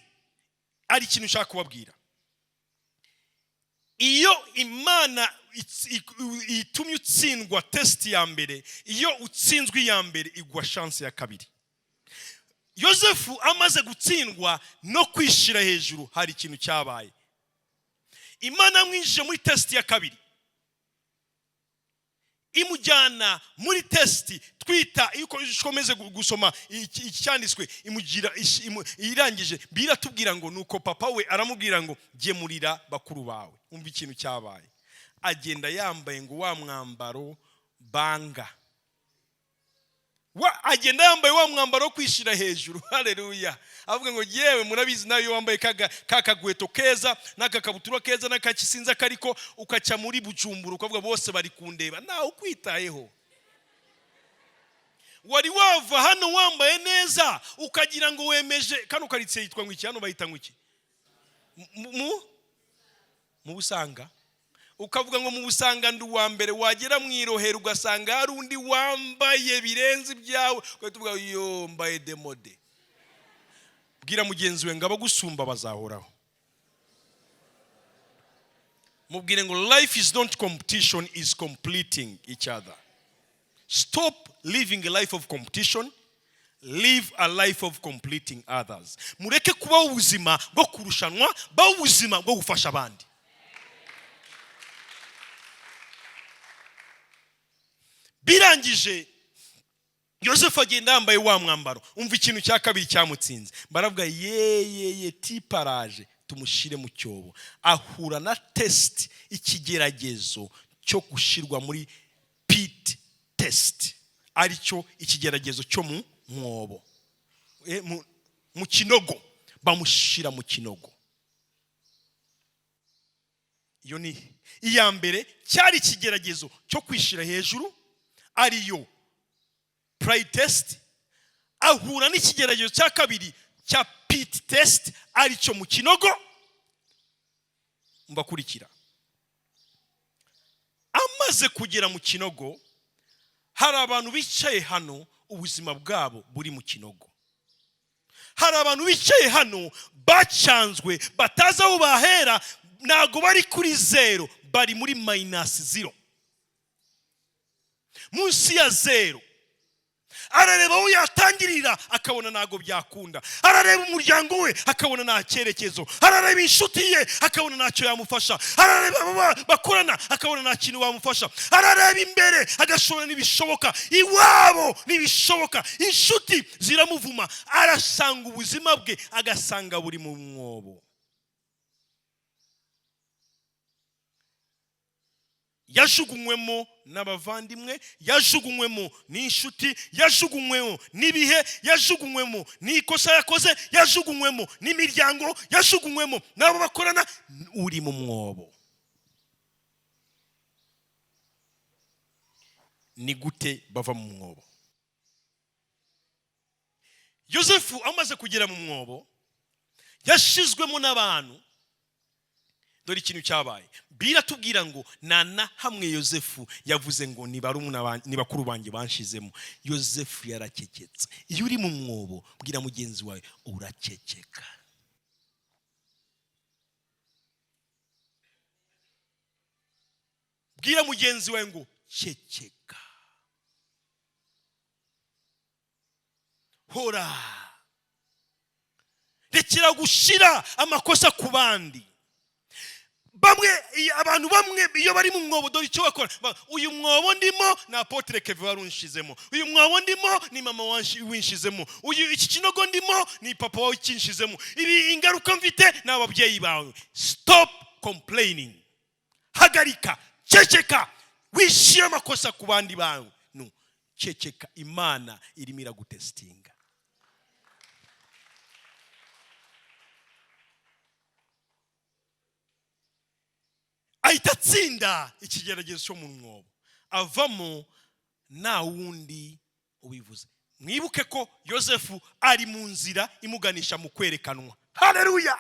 ari ikintu nshaka kubabwira. Iyo Imana itumye utsindwa test ya mbere, iyo utsinzwe iya mbere, igwa chance ya kabiri. Yosefu amaze gutsindwa no kwishira hejuru, hari ikintu cyabaye. Imana yamwinjije muri test ya kabiri, imujyana muri test twita, iyo ukomeze gusoma iki cyanditswe, imugira irangije biratubwira ngo nuko papa we aramubwira ngo gemurira bakuru bawe. Umva ikintu cyabaye, agenda yambaye ngo wa mwambaro banga, agenda yambaye wa mwambaro wo kwishira hejuru. Haleluya! Avuga ngo yewe murabizi nawe, iyo wambaye ka kagweto keza n'akakabutura keza n'akakisinza kariko, ukaca muri Bujumbura ukavuga bose bari kundeba, ntawe ukwitayeho. Wari wava hano wambaye neza ukagira ngo wemeje kano karitsiye yitwa ngo iki? Hano bayita ngo iki? Mu Busanga. Ukavuga ngo mu Busanga ndi uwa mbere, wagera mu Irohero ugasanga hari undi wambaye birenze ibyawe, ugahita uvuga yo mbaye démodé. Bwira mugenzi we ngo abagusumba bazahoraho. Mubwire ngo life is not competition, is completing each other. Stop living a life of competition, live a life of completing others. Mureke kubaho ubuzima bwo kurushanwa, baho ubuzima bwo gufasha abandi. Birangije Yosefu agenda yambaye wa mwambaro. Umva ikintu cya kabiri cyamutsinze, baravuga ye ye tiparaje tumushyire mu cyobo. Ahura na test, ikigeragezo cyo gushyirwa muri pit test, aricyo ikigeragezo cyo mu mwobo, mu kinogo. Bamushyira mu kinogo. Iyo ni iya mbere, cyari ikigeragezo cyo kwishyira hejuru, ariyo pride test. Ahura n'ikigeragezo cya kabiri cya pit test, aricyo mu kinogo. Mbakurikira, amaze kugera mu kinogo, hari abantu bicaye hano ubuzima bwabo buri mu kinogo. Hari abantu bicaye hano bacanzwe, batazi aho bahera. Ntabwo bari kuri zero, bari muri minus zero, munsi ya zero. Arareba aho yatangirira akabona ntabwo byakunda, arareba umuryango we akabona nta cyerekezo, arareba inshuti ye akabona ntacyo yamufasha, arareba abo bakorana akabona nta kintu bamufasha, arareba imbere agashobora n'ibishoboka, iwabo n'ibishoboka, inshuti ziramuvuma, arasanga ubuzima bwe agasanga buri mu mwobo. Yajugunywemo n'abavandimwe, yajugunywemo n'inshuti, yajugunywemo n'ibihe, yajugunywemo n'ikosa yakoze, yajugunywemo n'imiryango, yajugunywemo n'abo bakorana. Uri mu mwobo. Ni gute bava mu mwobo? Yosefu amaze kugera mu mwobo yashizwemo n'abantu, dore ikintu cyabaye. Biratubwira ngo nta na hamwe Yosefu yavuze ngo ni barumuna ni bakuru banjye banshizemo. Yosefu yaracecetse. Iyo uri mu mwobo, bwira mugenzi wawe, uraceceka. Bwira mugenzi wawe ngo ceceka, hora, rekera gushyira amakosa ku bandi. Bamwe, abantu bamwe iyo bari mu mwobo, dore icyo bakora: uyu mwobo ndimo ni apôtre Kevin wari unshizemo, uyu mwobo ndimo ni mama winshizemo, uyu iki kinogo ndimo ni papa wawe ukinshizemo, ibi ingaruka mfite ni ababyeyi bawe. Stop complaining, hagarika, ceceka, wishyire amakosa ku bandi bantu. Ceceka, Imana irimo iragutesitinga. Ahita atsinda ikigeragezo cyo mu mwobo, avamo nta wundi ubivuze. Mwibuke ko Yosefu ari mu nzira imuganisha mu kwerekanwa. Haleluya!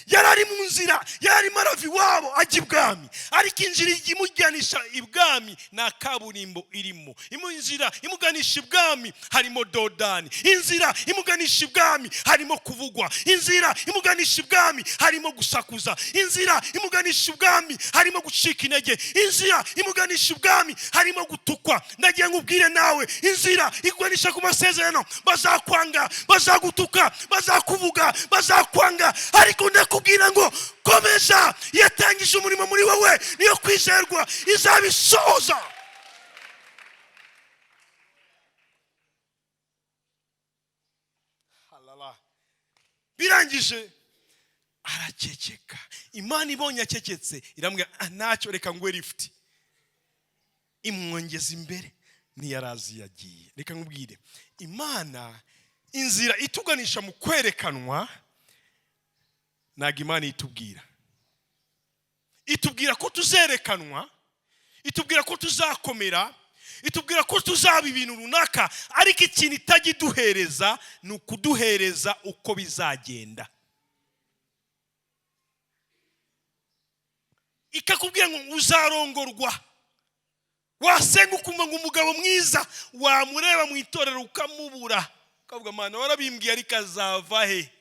Yari ari mu nzira, yari arimo arava iwabo ajya ibwami, ariko inzira imujyanisha ibwami nta kaburimbo irimo. Inzira imuganisha ibwami harimo dodani, inzira imuganisha ibwami harimo kuvugwa, inzira imuganisha ibwami harimo gusakuza, inzira imuganisha ibwami harimo gucika intege, inzira imuganisha ibwami harimo gutukwa. Ndagiye nkubwire nawe, inzira ikuganisha ku masezerano, bazakwanga, bazagutuka, bazakuvuga, bazakwanga, ariko ndakubwira ngo komeza. Yatangije umurimo muri wowe, niyo kwizerwa, izabisohoza. Halala. Birangije araceceka. Imana ibonye acecetse iramubwira, ntacyo, reka nguhe lift. Imwongeza imbere, ntiyarazi yagiye. Reka nkubwire, Imana inzira ituganisha mu kwerekanwa ntabwo Imana itubwira. Itubwira ko tuzerekanwa, itubwira ko tuzakomera, itubwira ko tuzaba ibintu runaka, ariko ikintu itajya iduhereza ni ukuduhereza uko bizagenda. Ikakubwira ngo uzarongorwa, wasenga ukumva ngo umugabo mwiza, wamureba mu itorero ukamubura, ukavuga Mana warabimbwiye ariko azava he?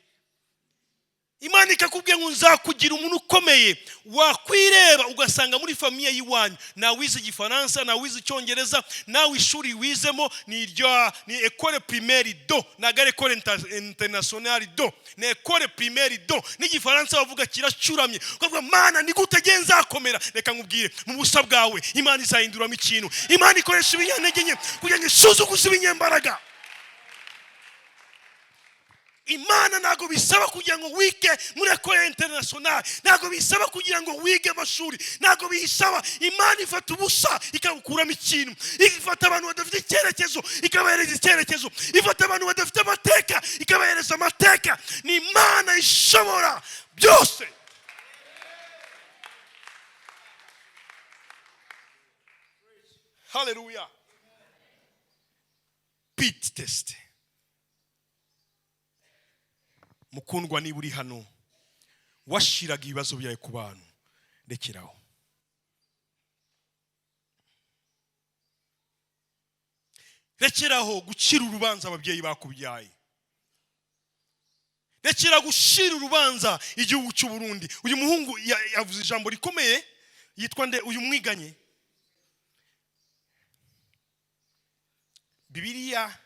Imana ikakubwira ngo nzakugira umuntu ukomeye, wakwireba ugasanga muri famiye y'iwanyu nta wize igifaransa, nta wize icyongereza, nawe ishuri wizemo ni iryo, ni école primaire do, ntabwo ari école internationale do, ni école primaire do, n'igifaransa bavuga kiracuramye. Ukavuga Mana ni gute ngiye nzakomera? Reka nkubwire, mu busa bwawe Imana izahinduramo ikintu. Imana ikoresha ibinyantege nke kugira ngo isuzuguze ibinyembaraga. Imana ntabwo bisaba kugira ngo wige muri école internationale, ntabwo bisaba kugira ngo wige amashuri, ntabwo bisaba. Imana ifata ubusa ikagukuramo ikintu, ifata abantu badafite icyerekezo ikabahereza icyerekezo, ifata abantu badafite amateka ikabahereza amateka. Ni Imana ishobora byose. Haleluya. Pit test. Mukundwa, niba uri hano washiraga ibibazo byawe ku bantu, rekeraho. Rekeraho gucira urubanza ababyeyi bakubyaye. Rekera gucira urubanza igihugu cy'u Burundi. Uyu muhungu yavuze ijambo rikomeye, yitwa nde uyu mwiganye? Bibiliya,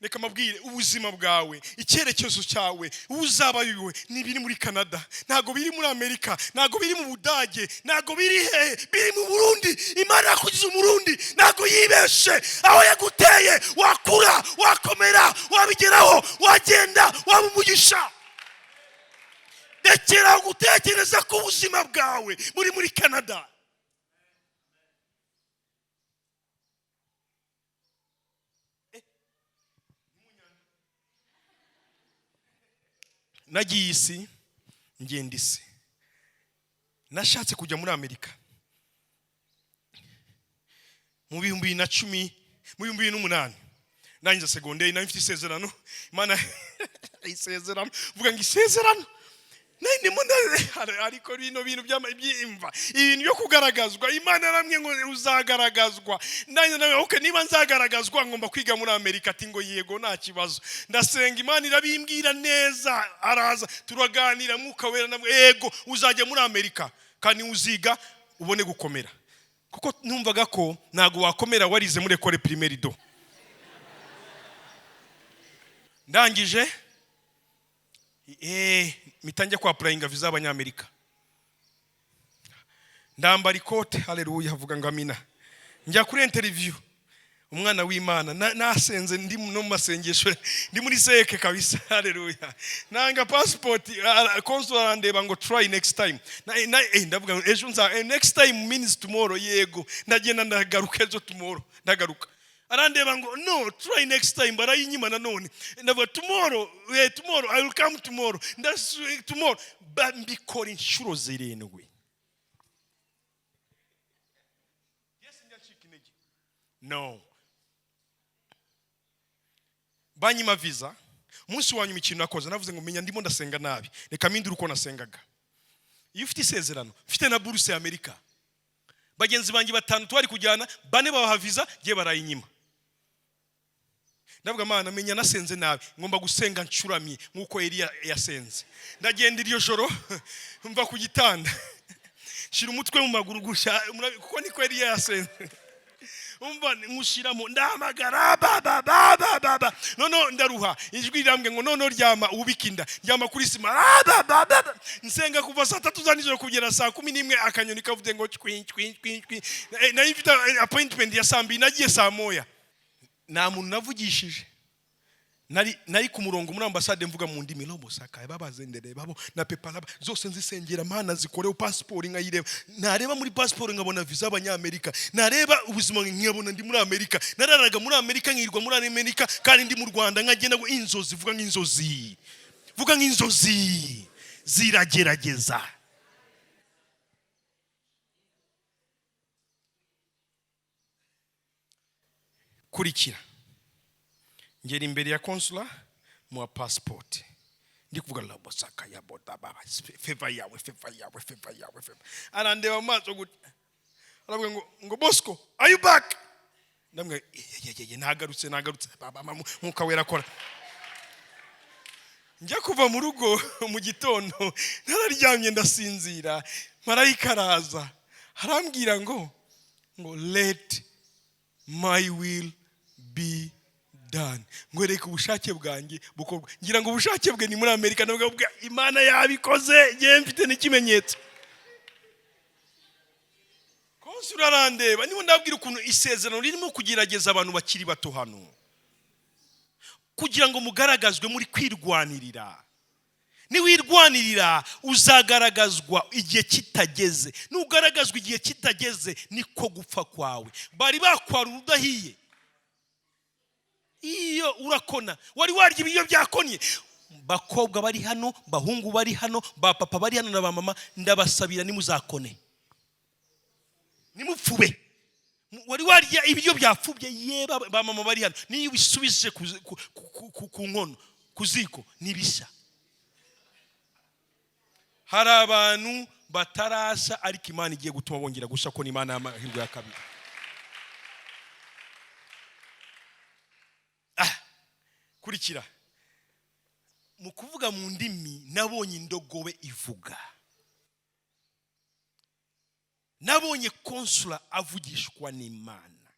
reka mabwire, ubuzima bwawe, icyerekezo cyawe, uzaba wiwe, ni biri muri Canada, ntago biri muri Amerika, ntago biri mu Budage, ntago biri hehe, biri mu Burundi. Imana yakugize Umurundi, ntago yibeshe. Aho yaguteye wakura, wakomera, wabigeraho, wagenda, waba umugisha. Rekera gutekereza ko ubuzima bwawe buri muri Canada. Nagiye isi, ngenda isi. Nashatse kujya muri Amerika mu 2010, mu 2008. Nangiza segonderi, nari mfite isezerano. Imana isezerano, vuga ngo isezerano. Nari ndimo ariko bino bintu by'imva, ibintu byo kugaragazwa. Imana yaramwe ngo uzagaragazwa. Nanjye nawe, okay, niba nzagaragazwa ngomba kwiga muri Amerika. Ati ngo yego nta kibazo. Ndasenga, Imana irabimbwira neza, araza turaganira, Mwuka Wera namwe, yego uzajya muri Amerika kandi uziga ubone gukomera. Kuko numvaga ko ntago wakomera warize muri école primaire do. Ndangije mitangiye kwa applyinga visa y'abanyamerika. Ndambara ikote, haleluya, avuga ngo amina. Njya kuri interview, umwana w'Imana, nasenze ndi no mu masengesho, ndi muri seke kabisa, haleluya. Nanga passport, consul arandeba ngo try next time. Ndavuga ngo ejo nza, next time means tomorrow, yego. Ndagenda ndagaruka ejo tomorrow, ndagaruka. Arandeba ngo no, try next time, barayinyima nanone. Ndavuga tomorrow, tomorrow I will come tomorrow. Tomorrow mbikora inshuro 7. Yes, ndacika intege. No. Banyima visa. Umunsi wa nyuma, ikintu nakoze, navuze ngo menya ndimo ndasenga nabi, reka mpindure uko nasengaga. Iyo ufite isezerano, mfite na buruse ya Amerika, bagenzi banjye batanu twari kujyana, bane babaha viza, ngiye barayinyima. Ndavuga: "Mana, menya nasenze nabi, ngomba gusenga ncuramye nk'uko Eliya yasenze." Ndagenda iryo joro, mva ku gitanda, nshyira umutwe mu maguru gutya, kuko niko Eliya yasenze. Umva, nkushyiramo, ndahamagara ba ba ba ba ba ba. Noneho ndaruha, ijwi rirambwe ngo noneho ryama ubika inda. Ryama kuri sima, ah, ba ba ba ba. Nsenga kuva saa 3 za nijoro kugera saa 11, akanyoni kavuze ngo cwi cwi cwi cwi. Nari mfite appointment ya saa 2, nagiye saa 1. Nta muntu navugishije. Nari ku murongo muri ambasade, mvuga mu ndimi lobo sakaye babazendere babo na peparaba zose, nzisengera Mana zikoreho, pasiporo nkayireba, nareba muri pasiporo nkabona visa y'Abanyamerika, nareba ubuzima nkabona ndi muri Amerika. Nararaga muri Amerika, nkirwa muri Amerika kandi ndi mu Rwanda, nkagenda ngo inzozi, vuga nk'inzozi, vuga nk'inzozi ziragerageza. Kurikira, ngera imbere ya consular, muha passport, ndi kuvuga labosaka ya boda baba, favor yawe, favor yawe, favor yawe, favor. Arandeba mu maso gutya, aravuga ngo "Bosco, are you back?" Ndamubwira: "Ye, nagarutse, nagarutse baba." Mwuka Wera akora. Njya kuva mu rugo mu gitondo, nararyamye ndasinzira, marayika araza arambwira ngo "Let my will be done", ngo reka ubushake bwanjye bukorwa. Ngira ngo ubushake bwe ni muri Amerika. Nabwo bwa Imana yabikoze, ngewe mfite n'ikimenyetso. Consul arandeba. Niba ndabwira ukuntu isezerano ririmo kugerageza abantu bakiri bato hano, kugira ngo mugaragazwe muri kwirwanirira. Niwirwanirira uzagaragazwa igihe kitageze. Nugaragazwa igihe kitageze, niko gupfa kwawe. Bari bakwarura udahiye. Iyo urakona, wari warya ibiryo byakonye. Bakobwa bari hano, bahungu bari hano, ba papa bari hano na ba mama, ndabasabira nimuzakone, nimupfube. Wari warya ibiryo byapfubye? Yeba, ba mama bari hano, niyo ubisubije ku nkono, ku ziko, nibishya. Hari abantu batarasha, ariko Imana igiye gutuma bongera gusha, ko ni Imana y'amahirwe ya kabiri. Kurikira, mu kuvuga mu ndimi nabonye indogobe ivuga, nabonye consular avugishwa n'Imana.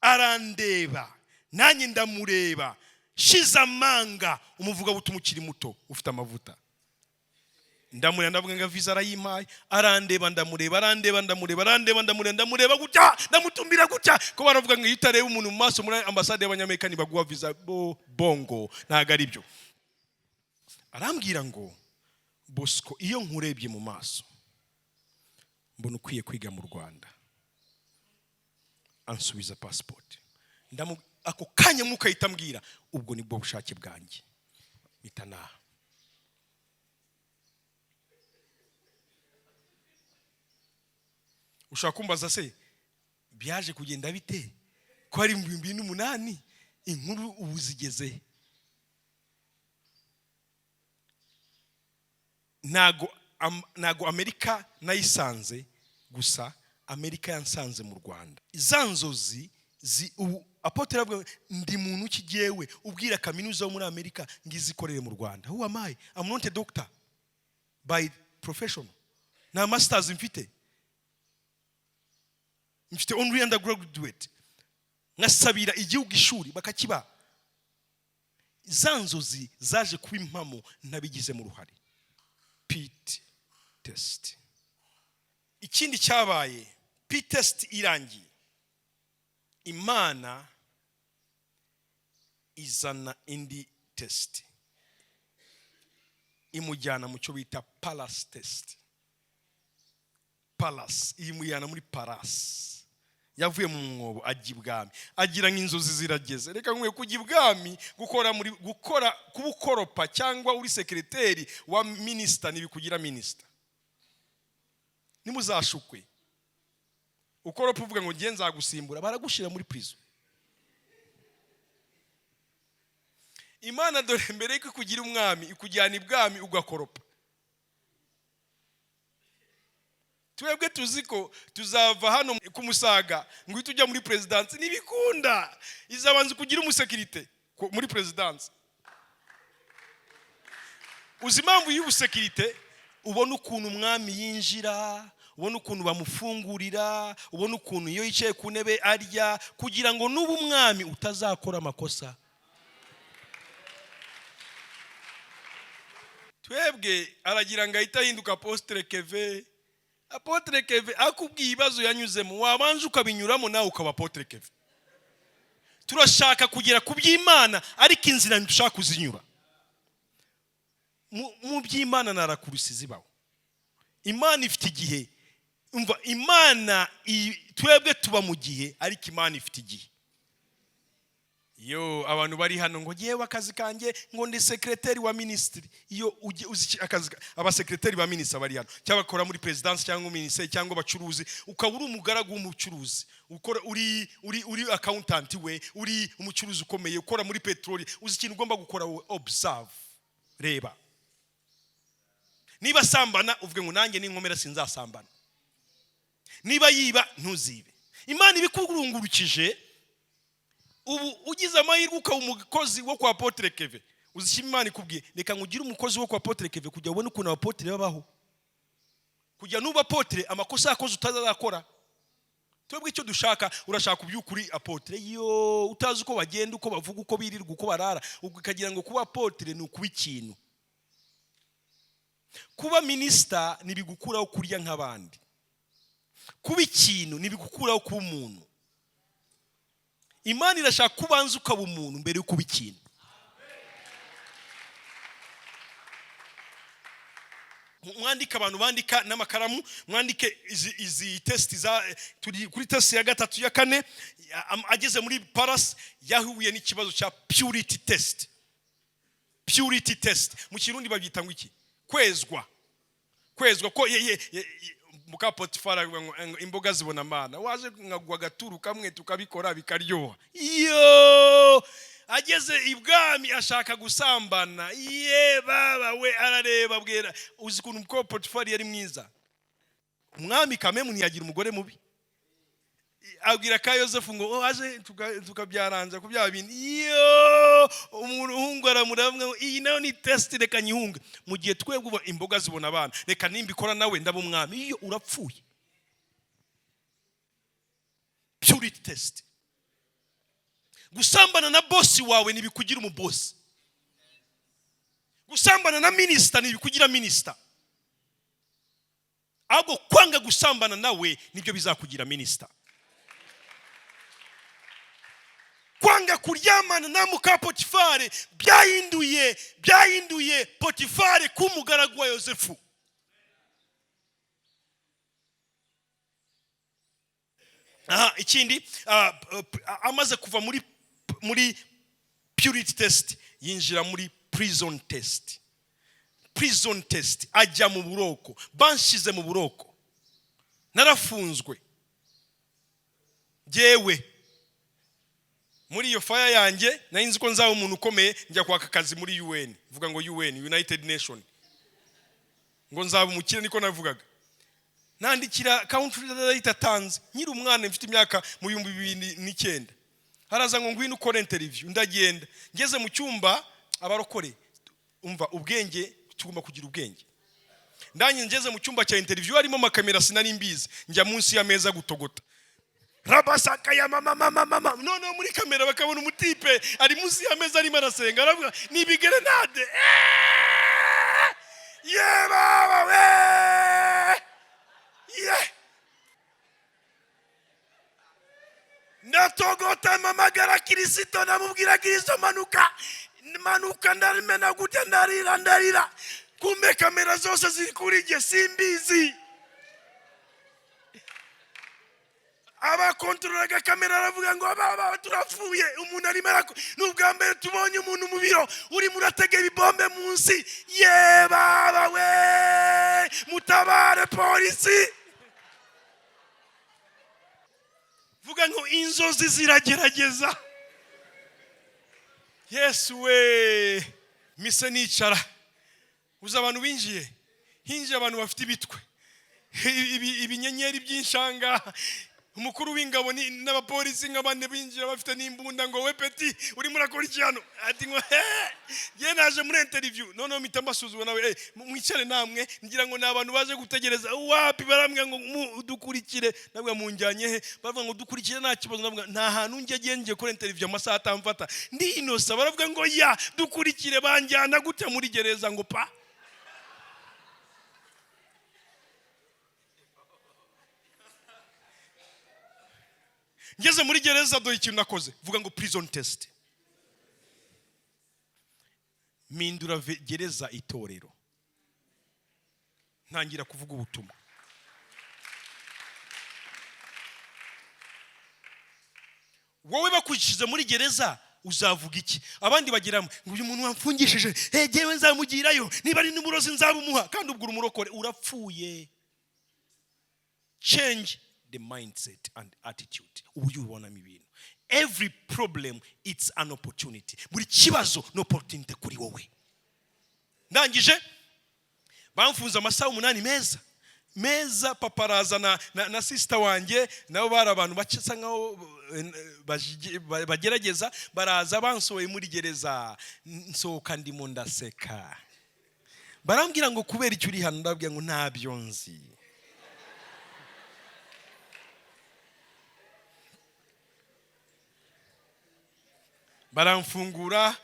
Arandeba, nanjye ndamureba, shize amanga, umuvugabutumwa ukiri muto ufite amavuta. Ndamureba, ndavuga ngo viza arayimpaye. Arandeba, ndamureba, arandeba, ndamureba, arandeba, ndamureba, ndamureba gutya, ndamutumbira gutya, ko baravuga ngo iyo utareba umuntu mu maso muri ambasade y'Abanyamerika ntibaguha viza. Bo bongo, ntabwo ari byo. Arambwira ngo "Bosco, iyo nkurebye mu maso mbona ukwiye kwiga mu Rwanda." Ansubiza pasipoti. Ako kanya Mwuka ahita ambwira ubwo nibwo bushake bwanjye, mpita naha. Ushobora kumbaza se byaje kugenda bite, ko ari mu 2008, inkuru ubu zigeze? Ntago Amerika nayisanze gusa, Amerika yansanze mu Rwanda. Za nzozi ubu apôtre aravuga: "Ndi muntu ki jyewe ubwira kaminuza yo muri Amerika ngo izikorere mu Rwanda? Who am I? I'm not a doctor by profession, nta masters mfite, mfite only undergraduate." Nkasabira igihugu ishuri bakakiba. Za nzozi zaje kuba impamo ntabigizemo uruhare. PET test, ikindi cyabaye, PET test irangiye, Imana izana indi test, imujyana mu cyo bita palace test. Palace, imujyana muri palace. Yavuye mu mwobo ajya ibwami, agira nk'inzozi zirageze. Reka nkwiye kujya ibwami gukora muri gukora kuba ukoropa cyangwa uri secretary wa minisita ntibikugira minisita. Nimuzashukwe. Ukoropa uvuga ngo ngiye nzagusimbura, baragushyira muri prison. Imana dore mbere yuko ikugira umwami ikujyana ibwami ugakoropa. Twebwe tuzi ko tuzava hano ku Musaga ngo uhite ujya muri perezidansi, ntibikunda. Izabanza kugira umusekirite muri perezidansi. Uzi impamvu y'ubusekirite? Ubona ukuntu umwami yinjira, ubona ukuntu bamufungurira, ubona ukuntu iyo yicaye ku ntebe arya, kugira ngo n'ubu umwami utazakora amakosa. Twebwe aragira ngo ahite ahinduka Apostle Keve. Apotre Keve akubwiye ibibazo yanyuzemo, wabanza ukabinyuramo nawe ukaba Apotre Keve. Turashaka kugera ku by'Imana ariko inzira ntidushaka kuzinyura. Mu by'Imana narakurisi zibaho. Imana ifite igihe. Umva, Imana twebwe tuba mu gihe ariko Imana ifite igihe. Yo abantu bari hano ngo yewe akazi kanjye ngo ndi secretary wa ministry. Iyo uzi akazi aba secretary ba ministry bari hano, cyangwa bakora muri presidence cyangwa ministry cyangwa abacuruzi, ukaba uri umugaragu w'umucuruzi, ukora uri accountant we, uri umucuruzi ukomeye ukora muri petroli, uzi ikintu ugomba gukora wowe? Observe, reba. Niba sambana uvuge ngo nanjye ninkomera sinzasambana. Niba yiba ntuzibe. Imana ibikurungurukije. Ubu ugize amahirwe ukaba umukozi wo kwa Apotre Keve, uzishima Imana ikubwiye reka ngugire umukozi wo kwa Apotre Keve kugira ubone ukuntu abapotre babaho, kugira nuba apotre amakosa yakoze utazakora. Twebwe icyo dushaka, urashaka kubyukuri apotre yo utazi uko bagenda, uko bavuga, uko birirwa, uko barara, ukagira ngo kuba apotre ni ukuba ikintu. Kuba minister nibigukuraho kurya nk'abandi, kuba ikintu nibigukuraho kuba umuntu. Imana irashaka kubanza ukaba umuntu mbere yo kuba ikintu. Mwandike, abantu bandika n'amakaramu, mwandike izi test za turi kuri test ya 3 ya 4. Ageze muri Paras yahuye n'ikibazo cya purity test. Purity test mu Kirundi babyita ngo iki? Kwezwa. Kwezwa ko muka Potifara avuga ngo imboga zibona amana, waje nkagwa agaturu kamwe tukabikora bikaryoha. Iyo ageze ibwami ashaka gusambana, ye baba we arareba bwera. Uzi ukuntu muka Potifari yari mwiza? Umwami Kamemu ntiyagira umugore mubi, abwira ka Yosefu ngo waje tukabyaranza ku bya bindi. Iyo umuhungu aramuramwa, iyi nayo ni test, reka nyihunge. Mu gihe twebwe imboga zibona abana, reka nimbikora nawe ndaba umwami. Iyo urapfuye. Purity test. Gusambana na boss wawe ntibikugira umubosi. Gusambana na minister ntibikugira minister. Ahubwo kwanga gusambana nawe nibyo bizakugira minister. Kwanga kuryamana na muka Potifari byahinduye Potifari kumugaragu wa Yosefu. Ikindi, amaze kuva muri purity test yinjira muri prison test. Prison test, ajya mu buroko. Banshize mu buroko, narafunzwe jewe. Muri iyo fire yanjye nari nzi ko nzaba umuntu ukomeye, njya kwaka akazi muri UN. Vuga ngo UN, United Nation, ngo nzaba umukire, niko navugaga. Nandikira country director Tanzi, nkiri umwana mfite imyaka mu 2009. Haraza ngo ngwino ukore interview, ndagenda. Ngeze mu cyumba abarokore, umva ubwenge, tugomba kugira ubwenge. Ndanye ngeze mu cyumba cya interview harimo amakamera, sinari mbizi, njya munsi y'ameza gutogota. Rabasaka ya mama mama mama. No muri kamera bakabona umutipe ari munsi y'ameza arimo arasenga, aravuga ni ibigerenade. Ye baba we. Ye. Natogota mamagara Kristo, namubwira Kristo manuka. Manuka ndarimena gute, ndarira ndarira. Kumbe kamera zose ziri kuri jye, simbizi. Abakontorolaga kamera aravuga ngo baba turapfuye, umuntu arimo arako. Nubwa mbere tubonye umuntu mu biro urimo uratega ibibombe munsi. Ye baba we, mutabare polisi. Vuga ngo inzozi ziragerageza. Yesu we! Mise nicara. Uzi abantu binjiye? Hinjiye abantu bafite ibitwe, ibinyenyeri by'inshanga, umukuru w'ingabo n'abapolisi nk'abandi binjira bafite n'imbunda, ngo: "We petit, urimo urakora iki hano?" Ati ngo: "He, ye, naje muri interview." Noneho mpita mbasuzuma nawe: "Eh, mwicare namwe." Ngira ngo ni abantu baje gutegereza. Wapi, barambwira ngo: "Dukurikire." Nabwo: "Munjyanye he?" Baravuga ngo: "Dukurikire, nta kibazo." Navuga: "Nta hantu njye, ngiye gukora interview, amasaha atamfata, ndi inosa." Baravuga ngo: "Ya, dukurikire." Banjyana gutya muri gereza ngo pa. Ngeze muri gereza, dore ikintu nakoze. Vuga ngo prison test. Mpindura gereza itorero, ntangira kuvuga ubutumwa. Wowe bakushyize muri gereza, uzavuga iki? Abandi bagiramo ngo: "Uyu muntu wamfungishije, jyewe nzamugirayo, niba ari n'uburozi nzabumuha." Kandi ubwo umurokore urapfuye. Change the mindset and attitude, uburyo ubonamo ibintu. Every problem, it's an opportunity. Buri kibazo ni opportunity kuri wowe. Ndangije, bamfunze amasaha 8 meza meza. Papa araza na sister wanjye, nabo bari abantu basa nkaho bagerageza. Baraza bansohoye muri gereza. Nsohoka ndimo ndaseka. Barambwira ngo: "Kubera icyo uri hano?" Ndababwira ngo: "Ntabyo nzi." Baramfungura,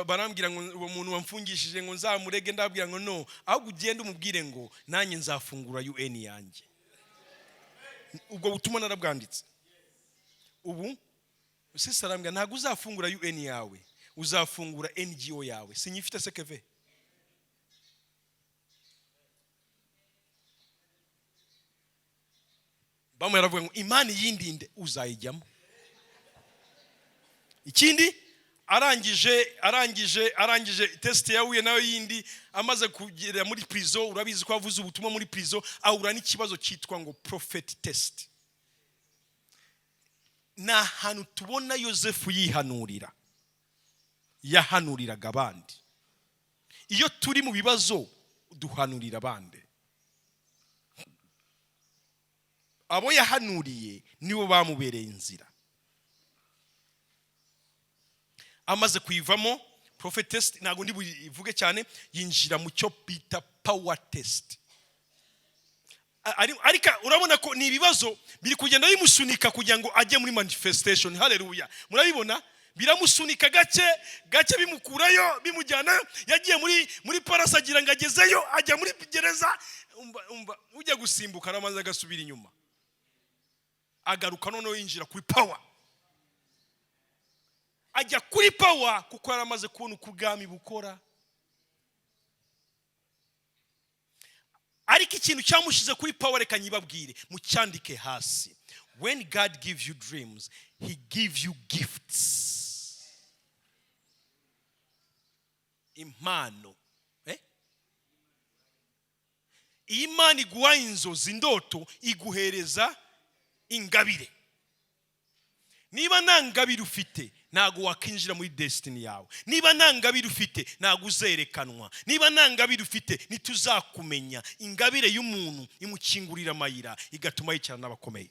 barambwira ngo uwo muntu wamfungishije ngo nzamurege. Ndababwira ngo: "No, ahubwo ugende umubwire ngo nanjye nzafungura UN yanjye." Ubwo butumwa narabwanditse. Ubu sister arambwira: "Ntabwo uzafungura UN yawe, uzafungura NGO yawe." Sinyifite sekeve. Bamwe baravuga ngo: "Imana iyindinde." Uzayijyamo. Ikindi, arangije test yahuye nayo yindi, amaze kugera muri prison, urabizi ko avuze ubutumwa muri prison, ahura n'ikibazo cyitwa ngo prophet test. Ni ahantu tubona Yosefu yihanurira, yahanuriraga abandi. Iyo turi mu bibazo, duhanurira abandi. Abo yahanuriye nibo bamubereye inzira. Amaze kuyivamo, prophet test, ntabwo ndi buyivuge cyane, yinjira mu cyo bita power test. Ariko urabona ko ni ibibazo biri kugenda bimusunika kugira ngo ajye muri manifestation. Haleluya! Murabibona, biramusunika gake gake, bimukurayo, bimujyana. Yagiye muri palace, agira ngo agezeyo, ajya muri gereza. Umva, ujya gusimbuka arabanza agasubira inyuma, agaruka, noneho yinjira kuri power. Ajya kuri power kuko yari amaze kubona uko ubwami bukora. Ariko ikintu cyamushyize kuri power, reka nyibabwire, mucyandike hasi: when God gives you dreams, he gives you gifts, impano. Eh? Iyo Imana iguha inzozi, indoto, iguhereza ingabire. Niba nta ngabire ufite, ntabwo wakinjira muri destiny yawe. Niba nta ngabire ufite, ntabwo uzerekanwa. Niba nta ngabire ufite, ntituzakumenya. Ingabire y'umuntu imukingurira amayira, igatuma yicara n'abakomeye.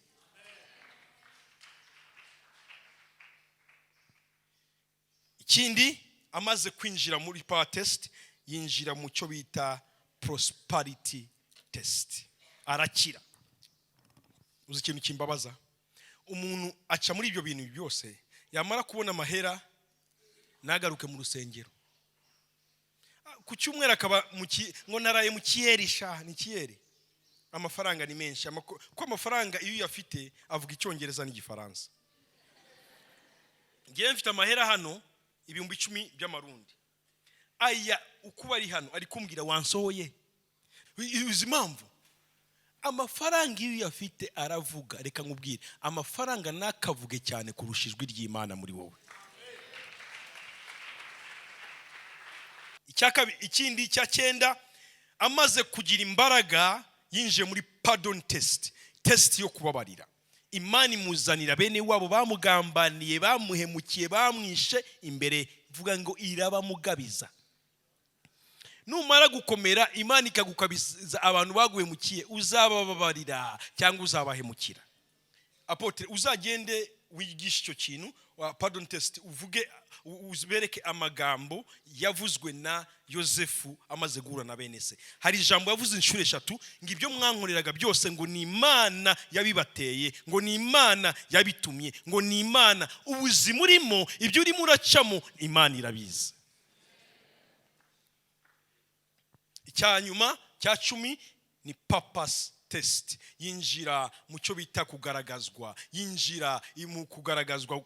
Ikindi, amaze kwinjira muri power test, yinjira mu cyo bita prosperity test, arakira. Uzi ikintu kimbabaza? Umuntu aca muri ibyo bintu byose, yamara kubona amahera ntagaruke mu rusengero. Ku cyumweru akaba ngo: "Naraye mu kiyeri sha." Ni kiyeri, amafaranga ni menshi. Kuko amafaranga iyo uyafite avuga Icyongereza n'Igifaransa. Ngewe mfite amahera hano 10,000 by'amarundi. Aya uko ari hano ari kumbwira wansohoye. Uzi impamvu? Amafaranga iyo uyafite aravuga. Reka nkubwire, amafaranga ntakavuge cyane kurusha ijwi ry'Imana muri wowe. Ikindi cya cyenda, amaze kugira imbaraga, yinjiye muri pardon test, test yo kubabarira. Imana imuzanira bene wabo bamugambaniye, bamuhemukiye, bamwishe imbere. Vuga ngo irabamugabiza. Numara gukomera, Imana ikagukabiza abantu baguhemukiye, uzabababarira cyangwa uzabahemukira? Apôtre, uzagende wigishe icyo kintu wa pardon test, uvuge, ubereke amagambo yavuzwe na Yosefu amaze guhura na bene se. Hari ijambo yavuze inshuro eshatu ngo ibyo mwankoreraga byose, ngo ni Imana yabibateye, ngo ni Imana yabitumye, ngo ni Imana. Ubuzima urimo, ibyo urimo uracamo, Imana irabizi. Icya nyuma cya 10 ni purpose test. Yinjira mu cyo bita kugaragazwa, yinjira mu kugaragazwa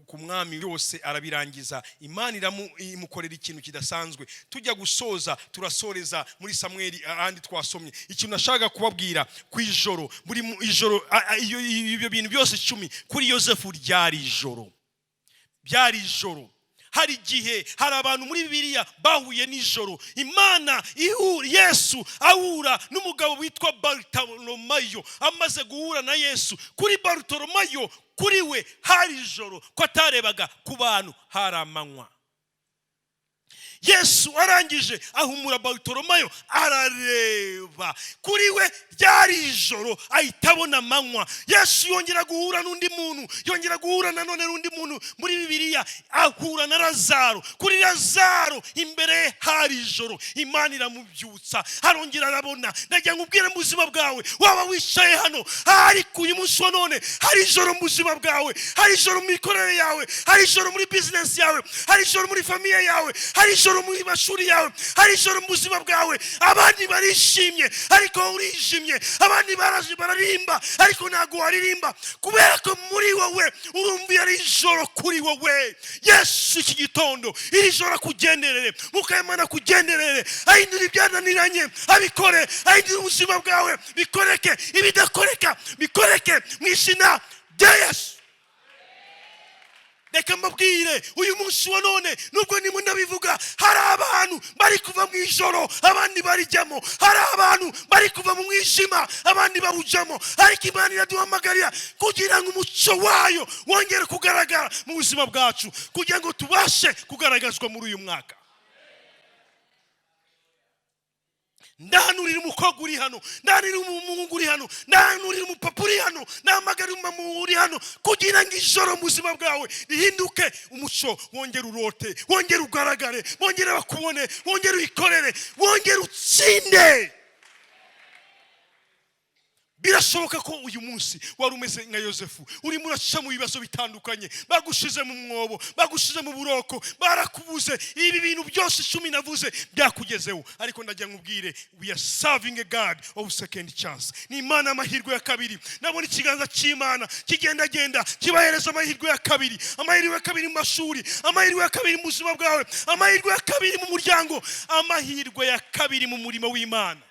ku mwami yose, arabirangiza. Imana imukorera ikintu kidasanzwe. Tujya gusoza, turasoreza muri Samweli ahandi twasomye. Ikintu nashaka kubabwira ku ijoro, buri ijoro, ibyo bintu byose 10 kuri Yosefu ryari ijoro, byari ijoro. Hari igihe hari abantu muri Bibiliya bahuye nijoro. Imana Yesu ahura n'umugabo witwa Barutolomayo. Amaze guhura na Yesu, kuri Barutolomayo, kuri we hari ijoro, ko atarebaga, ku bantu hari amanywa. Yesu arangije ahumura Barutolomayo, arareba, kuri we ryari ijoro, ahita abona amanywa. Yesu yongera guhura n'undi muntu, yongera guhura nanone n'undi muntu muri Bibiliya, ahura na Lazaro. Kuri Lazaro imbere ye hari ijoro, Imana iramubyutsa, arongera arabona. Ndagira ngo ubwire, mu buzima bwawe, waba wicaye hano, ariko uyu munsi wa none hari ijoro mu buzima bwawe, hari ijoro mu mikorere yawe, hari ijoro muri bizinesi yawe, hari ijoro muri famille yawe, hari ijoro mu mashuri yawe, hari ijoro mu buzima bwawe. Abandi barishimye ariko wowe urijimye, abandi baraje bararirimba ariko ntabwo waririmba, kubera ko muri wowe urumva iyo ari ijoro kuri wowe. Yesu iki gitondo, iri joro akugenderere, Mukayimana akugenderere, ahindura ibyananiranye abikore, ahindura ubuzima bwawe bikoreke, ibidakoreka bikoreke mu izina rya Yesu. Reka mbabwire, uyu munsi wa none, nubwo ndimo ndabivuga, hari abantu bari kuva mu ijoro, abandi barijyamo. Hari abantu bari kuva mu mwijima, abandi bawujyamo. Ariko Imana iraduhamagarira kugira ngo umucyo wayo wongere kugaragara mu buzima bwacu, kugira ngo tubashe kugaragazwa muri uyu mwaka. Ndahanurira umukobwa uri hano, ndahanurira umuhungu uri hano, ndahanurira umupapa uri hano, ndahamagarira umumama uri hano, kugira ngo ijoro mu buzima bwawe rihinduke umucyo, wongere urote, wongere ugaragare, wongere bakubone, wongere uyikorere, wongere utsinde. Birashoboka ko uyu munsi wari umeze nka Yosefu, urimo uraca mu bibazo bitandukanye, bagushize mu mwobo, bagushize mu buroko, barakubuze. Ibi bintu byose 10 navuze byakugezeho, ariko ndagira nkubwire, we are serving a God of second chance. Ni Imana amahirwe ya kabiri. Nabona ikiganza cy'Imana kigendagenda kibahereza amahirwe ya kabiri, amahirwe ya kabiri mu mashuri, amahirwe ya kabiri mu buzima bwawe, amahirwe ya kabiri mu muryango, amahirwe ya kabiri mu murimo w'Imana.